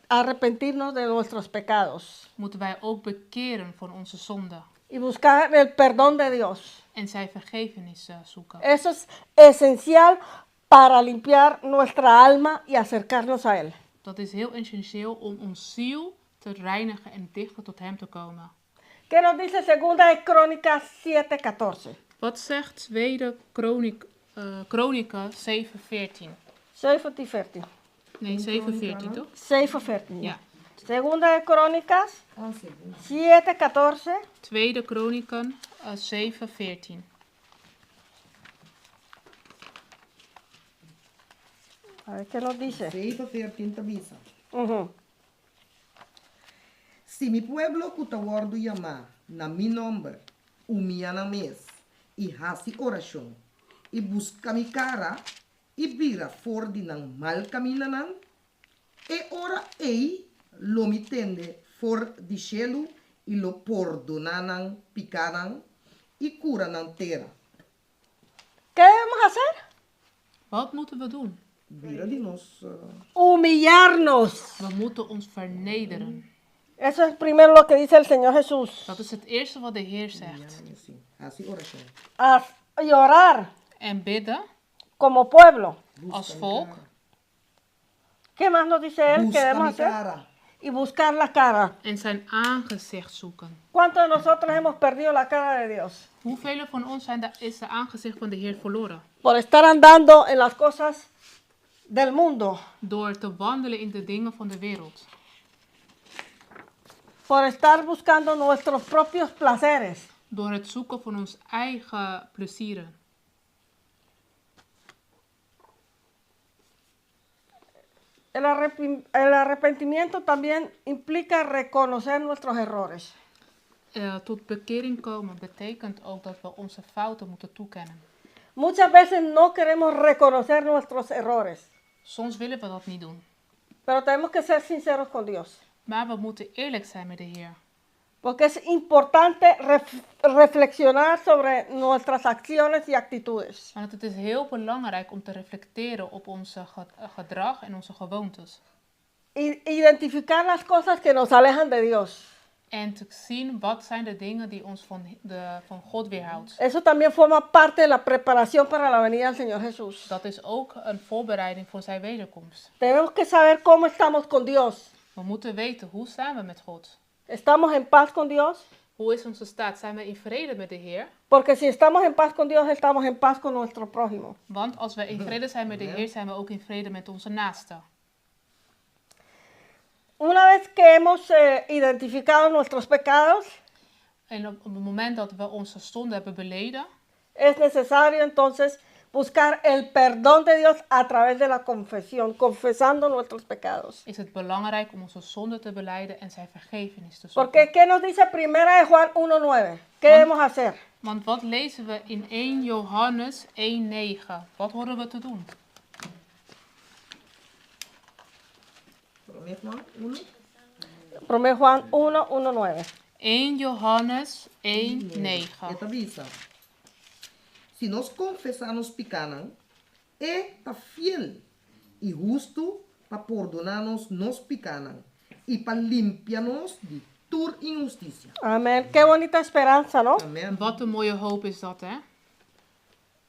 arrepentirnos de nuestros pecados moeten wij ook bekeren van onze zonden y buscar el perdón de Dios. en zijn vergevenis zoeken. Eso es esencial para limpiar nuestra alma y acercarnos a Él. Dat is heel essentieel om ons ziel te reinigen en dichter tot hem te komen. ¿Qué nos dice Segunda de Crónicas 7:14? Wat zegt Tweede Kronieken 7:14? 7:14. Nee, 7:14 toch? 7:14. Ja. Segunda de Crónicas Ah, segundo. 7:14. Tweede Kronieken 7:14. A ver qué nos dice. 7:14 ta bisa. Si mi pueblo ku ta wòrdu yamá na mi nòmber, humiá nan mes, i hasi orashon, i buska mi kara, i bira for di nan mal kamindanan, e ora ei lo mi tende for di shelu i lo pordoná nan pikánan i kura nan tera. ¿Qué debemos hacer? Wat moeten we doen? Bira di nos. Humillarnos. We moeten ons vernederen. Eso es primero lo que dice el Señor Jesús. Dat is het eerste wat de Heer zegt. Ja, sí. Hasi orashon. A orar En bidden como pueblo. als volk. ¿Qué más nos dice él que Buska debemos mi hacer? kara. Y buscar la cara. En zijn aangezicht zoeken. ¿Cuántos de nosotros hemos perdido la cara de Dios? Hoeveel van ons is de aangezicht van de Heer verloren? Por estar andando en las cosas del mundo. Door te wandelen in de dingen van de wereld. Por estar buscando nuestros propios placeres. Door het zoeken van ons eigen plezieren. El arrepentimiento también implica reconocer nuestros errores. Tot bekering komen betekent ook dat we onze fouten moeten toekennen. Muchas veces no queremos reconocer nuestros errores. Soms willen we dat niet doen. Pero tenemos que ser sinceros con Dios. Maar we moeten eerlijk zijn met de Heer. Porque es importante reflexionar sobre nuestras acciones y actitudes. Want het is heel belangrijk om te reflecteren op onze gedrag en onze gewoontes. Identificar las cosas que nos alejan de Dios. En te zien wat zijn de dingen die ons van God weerhoudt. Eso también forma parte de la preparación para la venida del Señor Jesús. Dat is ook een voorbereiding voor zijn wederkomst. Tenemos que saber cómo estamos con Dios. We moeten weten, hoe staan we met God? ¿Estamos en paz con Dios? Hoe is onze staat? Zijn we in vrede met de Heer? Porque si estamos en paz con Dios, estamos en paz con nuestro prójimo. Want als we in vrede zijn met de Heer, zijn we ook in vrede met onze naasten. Una vez que hemos identificado nuestros pecados, En op het moment dat we onze zonde hebben beleden, es necesario entonces buscar el perdón de Dios a través de la confesión, confesando nuestros pecados. Is het belangrijk om onze zonde te belijden en zijn vergevenis te zoeken. Porque, ¿qué nos dice Primera de Juan 1.9? ¿Qué debemos hacer? Want wat lezen we in 1 Johannes 1:9? Wat horen we te doen? Promé Juan 1. 1 Juan 1, 1, 9. 1 Johannes 1, 9. E ta bisa. Si nos konfesá nos pikánan, e ta fiel i hustu pa pordoná nos nos pikánan i pa limpia nos di tur inhustisia. Amén. Qué bonita esperanza, ¿no? Amèn. Wat een mooie hoop is dat, hè?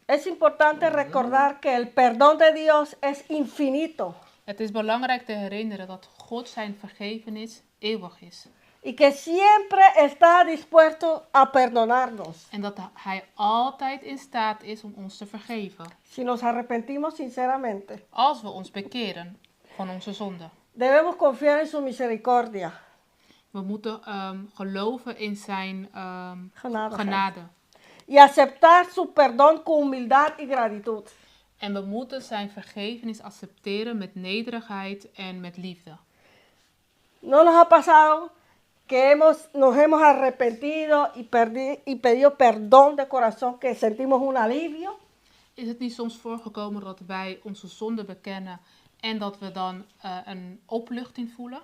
Es importante recordar que el perdón de Dios es infinito Het is belangrijk te herinneren dat God zijn vergevenis eeuwig is. Y que siempre está dispuesto a perdonarnos En dat hij altijd in staat is om ons te vergeven. Si nos arrepentimos sinceramente. Als we ons bekeren van onze zonde. Debemos confiar en su misericordia We moeten geloven in zijn Genadigheid. Genade. Y aceptar su perdón con humildad y gratitud. En we moeten zijn vergevenis accepteren met nederigheid en met liefde. ¿No nos ha pasado que nos hemos arrepentido y pedido perdón de corazón, que sentimos un alivio? Is het niet soms voorgekomen dat wij onze zonde bekennen en dat we dan een opluchting voelen?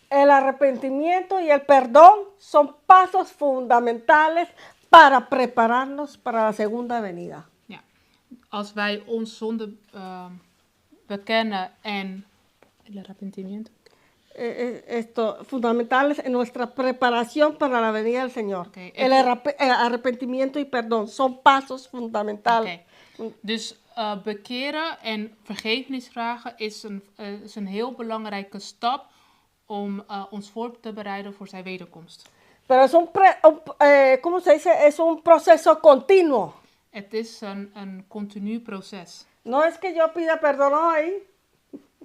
El arrepentimiento y el perdón son pasos fundamentales para prepararnos para la segunda venida. Ja. Als wij onze zonde bekennen en el arrepentimiento. Esto, fundamentales en nuestra preparación para la venida del Señor. Ok, El arrepentimiento y perdón son pasos fundamentales. Oké. Dus bekeren en vergevenis vragen is een heel belangrijke stap om ons voor te bereiden voor zijn wederkomst. Pero es un pre-, un, ¿cómo se dice? Es un proceso continuo. Het is een continu proces. No es que yo pida perdón hoy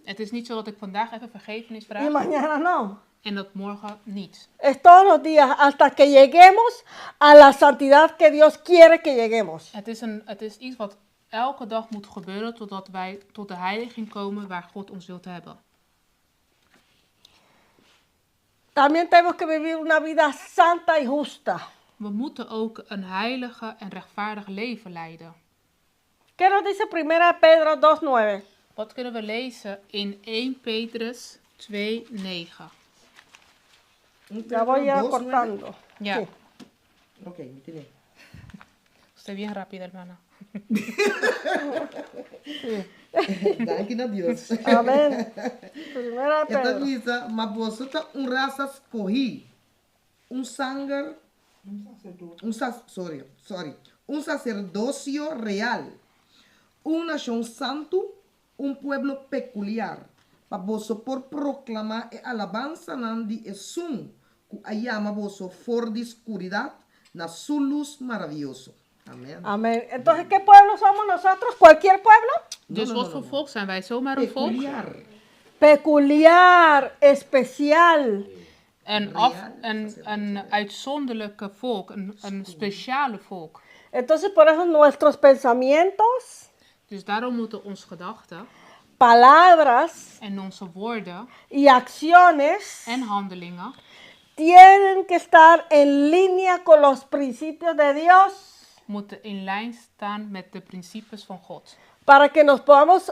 Het is niet zo dat ik vandaag even vergevenis vraag y mañana no. en dat morgen niet. Es todos los días hasta que lleguemos a la santidad que Dios quiere que lleguemos. Het is iets wat elke dag moet gebeuren totdat wij tot de heiliging komen waar God ons wilt hebben. También tenemos que vivir una vida santa y justa. We moeten ook een heilige en rechtvaardig leven leiden. ¿Qué nos dice 1 Pedro 2:9? Wat kunnen we lezen in 1 Petrus 2:9? Ya voy a 2:9. cortando. Ja. Sí. Oké, meteen. Estoy bien rápida, hermana. Sí. Danki na Dios. Amén. Primera de E ta Pedro. bisa, ma boso ta un rasa skohí, un sanger, un sac-, sorry, sorry, un saserdosio real, un nashon santu, un pueblo pekuliar, pa boso por proklamá e alabansanan di esun, ku a yama boso for di skuridat na su lus maravioso. Amèn. Amén. Entonces, ¿qué pueblo somos nosotros? ¿Cualquier pueblo? Dus No, no, wat no, voor no. volk zijn wij? Zomaar een volk? Pekuliar. Peculiar, especial. Een, af, Real, een uitzonderlijke volk, een speciale volk. Entonces, por eso nuestros pensamientos, Dus daarom moeten onze gedachten palabras en onze woorden y acciones en handelingen tienen que estar en línea con los principios de Dios moeten in lijn staan met de principes van God. Para que nos podamos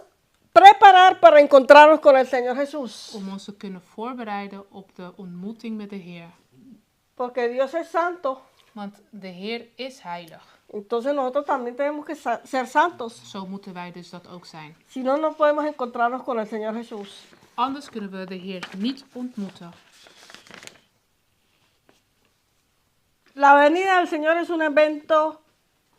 preparar para encontrarnos con el Señor Jesús. Om ons te kunnen voorbereiden op de ontmoeting met de Heer. Porque Dios es santo. Want de Heer is heilig. Entonces nosotros también tenemos que ser santos. Zo moeten wij dus dat ook zijn. Si no, no podemos encontrarnos con el Señor Jesús. Anders kunnen we de Heer niet ontmoeten. La venida del Señor es un evento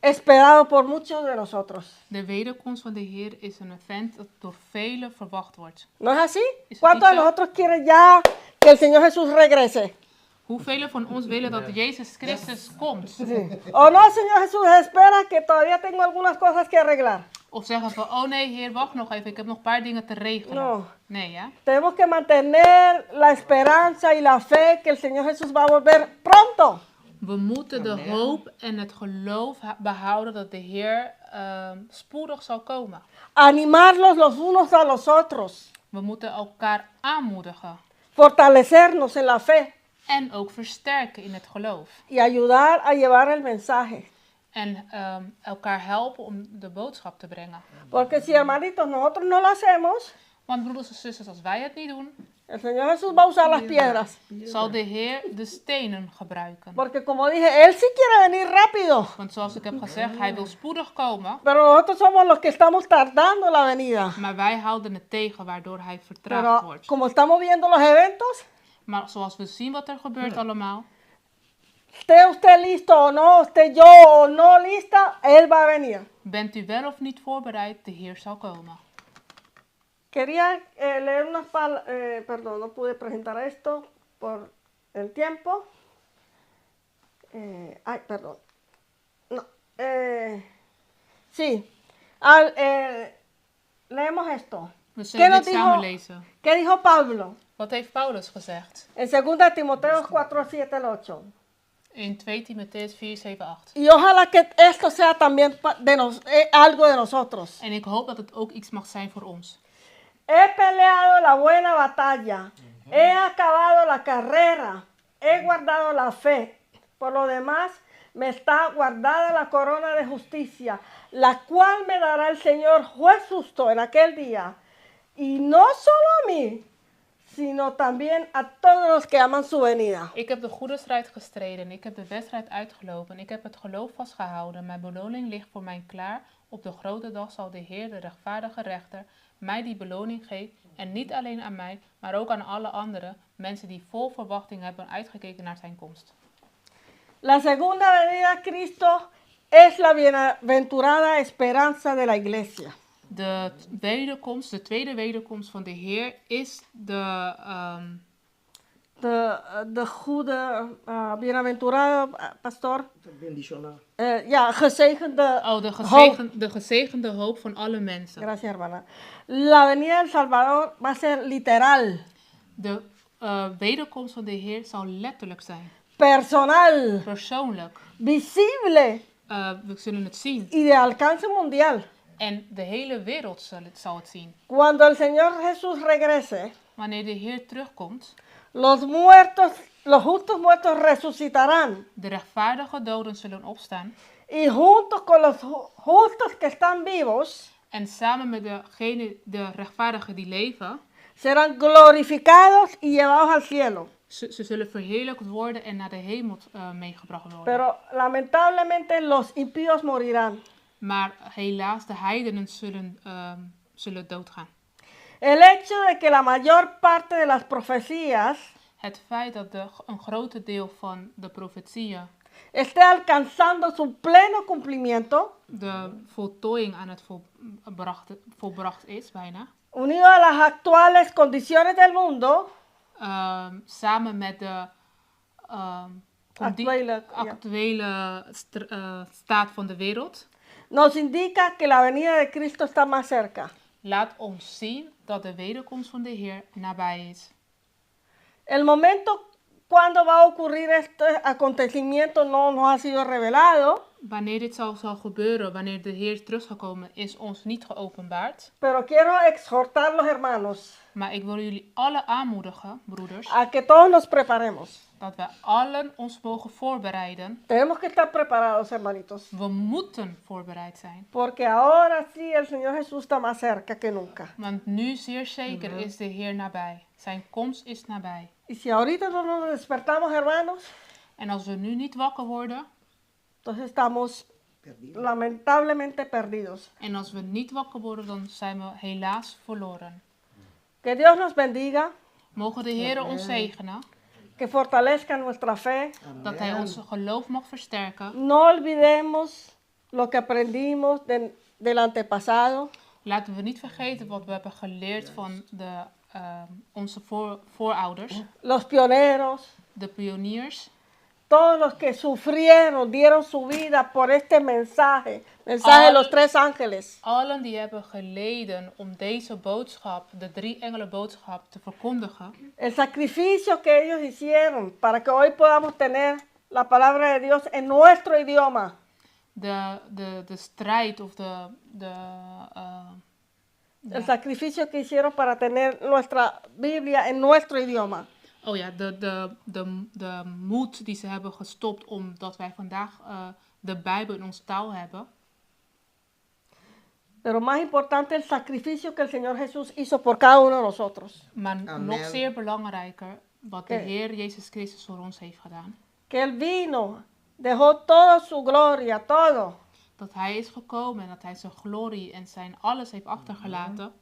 esperado por muchos de nosotros. De wederkomst van de Heer is een event dat door velen verwacht wordt. ¿No es así? Is ¿Cuántos de dicho? nosotros quieren ya que el Señor Jesús regrese? Hoeveel van ons willen dat Jezus Christus komt? O no, Señor Jesús, espera que todavía tengo algunas cosas que arreglar. Of zeggen van, oh nee Heer, wacht nog even, ik heb nog een paar dingen te regelen. No. Nee, ja? Tenemos que mantener la esperanza y la fe que el Señor Jesús va a volver pronto. We moeten de hoop en het geloof behouden dat de Heer spoedig zal komen. Animarlos los unos a los otros. We moeten elkaar aanmoedigen Fortalecernos en la fe en ook versterken in het geloof. y ayudar a llevar el mensaje. En elkaar helpen om de boodschap te brengen. Porque si, hermanitos, nosotros no lo hacemos, Want broeders en zusters, als wij het niet doen, el Señor Jesús va a usar las piedras. zal de Heer de stenen gebruiken. Porque como dije, Él sí quiere venir rápido. Want zoals ik heb gezegd, hij wil spoedig komen. Pero nosotros somos los que estamos tardando la venida. Maar wij houden het tegen, waardoor hij vertraagd Pero wordt. como estamos viendo los eventos, Maar zoals we zien wat er gebeurt allemaal, esté usted listo o no, esté yo o no lista, Él va a venir. Bent u wel of niet voorbereid, de Heer zal komen. Quería leer unas palabras, perdón, no pude presentar esto por el tiempo. Ay, perdón. No, sí, leemos esto. We ¿Qué zullen nos dit dijo, samen lezen. ¿Qué dijo Pablo? Wat heeft Paulus gezegd? En 2 Timoteo 4, 7 al 8. In 2 Timotheüs 4, 7, 8. Y ojalá que esto sea también algo de nosotros. En ik hoop dat het ook iets mag zijn voor ons. He peleado la buena batalla, he acabado la carrera, he guardado la fe. Por lo demás, me está guardada la corona de justicia, la cual me dará el Señor juez justo en aquel día. Y no solo a mí, sino también a todos los que aman su venida. Ik heb de goede strijd gestreden, ik heb de wedstrijd uitgelopen, ik heb het geloof vastgehouden. Mijn beloning ligt voor mij klaar. Op de grote dag zal de Heer, de rechtvaardige rechter, mij die beloning geven. En niet alleen aan mij, maar ook aan alle andere mensen die vol verwachting hebben uitgekeken naar zijn komst. La segunda venida de Cristo es la bienaventurada esperanza de la iglesia. De wederkomst, de tweede wederkomst van de Heer is de De goede, bienaventurado, pastor. Bendicionado. Ja, gezegende Oh, de, hoop. de gezegende hoop van alle mensen. Gracias, hermana. La venida del Salvador va a ser literal, De wederkomst van de Heer zal letterlijk zijn. personal, Persoonlijk. visible We zullen het zien. y de alcance mundial. En de hele wereld zal het zien. Cuando el Señor Jesús regrese, Wanneer de Heer terugkomt, los muertos, los justos muertos resucitarán. de rechtvaardige doden zullen opstaan. Y junto con los justos que están vivos, En samen met de rechtvaardigen die leven, serán glorificados y llevados al cielo. ze zullen verheerlijkt worden en naar de hemel meegebracht worden. Pero lamentablemente los impíos morirán. Maar helaas, de heidenen zullen doodgaan. El hecho de que la mayor parte de las profecías Het feit dat een groot deel van de profetieën esté alcanzando su pleno cumplimiento, de voltooiing aan het volbracht is bijna, unido a las actuales condiciones del mundo, Samen met de Actuele, ja. actuele staat van de wereld, nos indica que la venida de Cristo está más cerca. Laat ons zien dat de wederkomst van de Heer nabij is. El momento cuando va a ocurrir este acontecimiento no nos ha sido revelado. Wanneer dit zal gebeuren, wanneer de Heer terug zal komen, is ons niet geopenbaard. Pero quiero exhortar los hermanos Maar ik wil jullie alle aanmoedigen, broeders, a que todos nos preparemos. dat wij allen ons mogen voorbereiden. Tenemos que estar preparados, hermanitos, We moeten voorbereid zijn. porque ahora sí el Señor Jesús está más cerca que nunca. Want nu zeer zeker is de Heer nabij. Zijn komst is nabij. Y si ahorita no nos despertamos, hermanos, En als we nu niet wakker worden, entonces estamos Perdido. lamentablemente perdidos. en als we niet wakker worden, dan zijn we helaas verloren. Que Dios nos bendiga, Mogen de Heer ons zegenen, que fortalezca nuestra fe. dat Hij ons geloof mag versterken. No olvidemos lo que aprendimos del antepasado. Laten we niet vergeten wat we hebben geleerd van onze voorouders, Los pioneros, de pioniers. todos los que sufrieron, dieron su vida por este mensaje, mensaje de los tres ángeles. Allen die hebben geleden om deze boodschap, de drie engelen boodschap, te verkondigen. El sacrificio que ellos hicieron para que hoy podamos tener la palabra de Dios en nuestro idioma. De strijd of de El sacrificio que hicieron para tener nuestra Biblia en nuestro idioma. Oh ja, de moed die ze hebben gestopt omdat wij vandaag de Bijbel in onze taal hebben. Pero más importante, el sacrificio que el Señor Jesús hizo por cada uno de nosotros. Maar Amen. nog zeer belangrijker, wat de Oké. Heer Jezus Christus voor ons heeft gedaan. Que Él vino, dejó toda su gloria, todo, Dat Hij is gekomen en dat Hij zijn glorie en zijn alles heeft achtergelaten.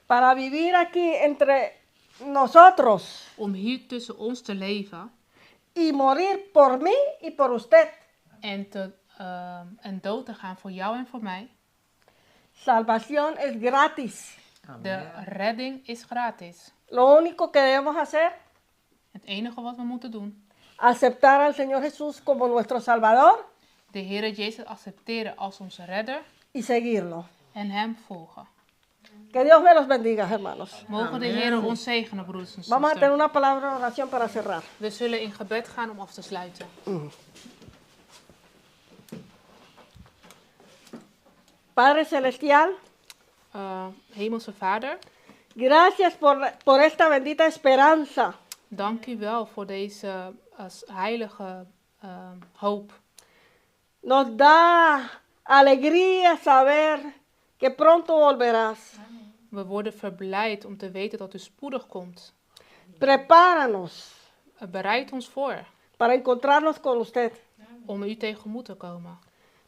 para vivir aquí entre nosotros Om hier tussen ons te leven y morir por mí y por usted. en dood te gaan voor jou en voor mij. Salvación es gratis. De redding is gratis. Lo único que debemos hacer, Het enige wat we moeten doen, aceptar al Señor Jesús como nuestro Salvador de Heer Jezus accepteren als onze redder y seguirlo. en Hem volgen. Que Dios me los bendiga, hermanos. Mogen de Heer ons zegenen, broeders en Vamos a tener zusters. una palabra de oración para cerrar. We zullen in gebed gaan om af te sluiten. Padre Celestial, Hemelse Vader, gracias por esta bendita esperanza. dank u wel voor deze heilige hoop. Nos da alegría saber que pronto volverás. We worden verblijd om te weten dat u spoedig komt. Prepáranos Bereid ons voor para encontrarnos con usted, om u tegemoet te komen.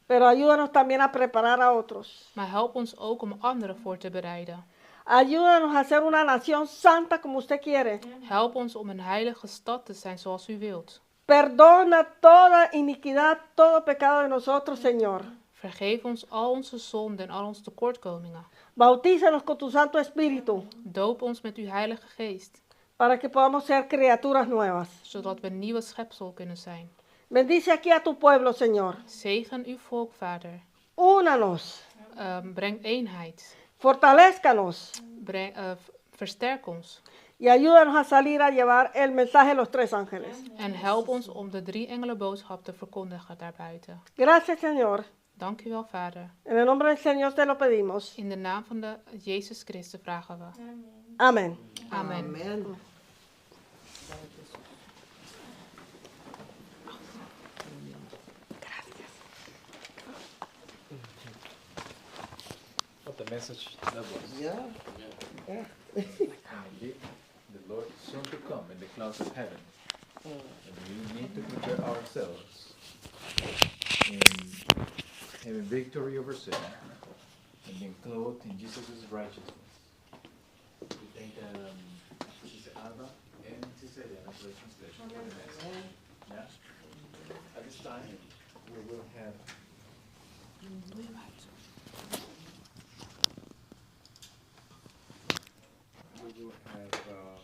pero ayúdanos también a preparar a otros. Maar help ons ook om anderen voor te bereiden. Ayúdanos a ser una nación santa como usted quiere. Help ons om een heilige stad te zijn zoals u wilt. Perdona toda iniquidad, todo pecado de nosotros, Señor. Vergeef ons al onze zonden en al onze tekortkomingen. Bautízanos con tu Santo Espíritu Doop ons met uw Heilige Geest, para que podamos ser criaturas nuevas. zodat we nieuwe schepsel kunnen zijn. Bendice aquí a tu pueblo, Señor. Zegen uw volk, Vader. Únanos, Breng eenheid. fortalézcanos Versterk ons. y ayúdanos a salir a llevar el mensaje de los tres ángeles. En help ons om de drie engelen boodschap te verkondigen daarbuiten. Gracias, Señor. Dank u wel, Vader. En el nombre del Señor te lo pedimos. In de naam van de Jezus Christus vragen we. Amén. Amen. Amen. What a message that was. Ja. And indeed, the Lord is soon to come in the clouds of heaven. And we need to prepare ourselves in having victory over sin and being clothed in Jesus' righteousness. We thank Sister Alba and Sister Elena for the translation for the message. Yeah. At this time, we will have We will have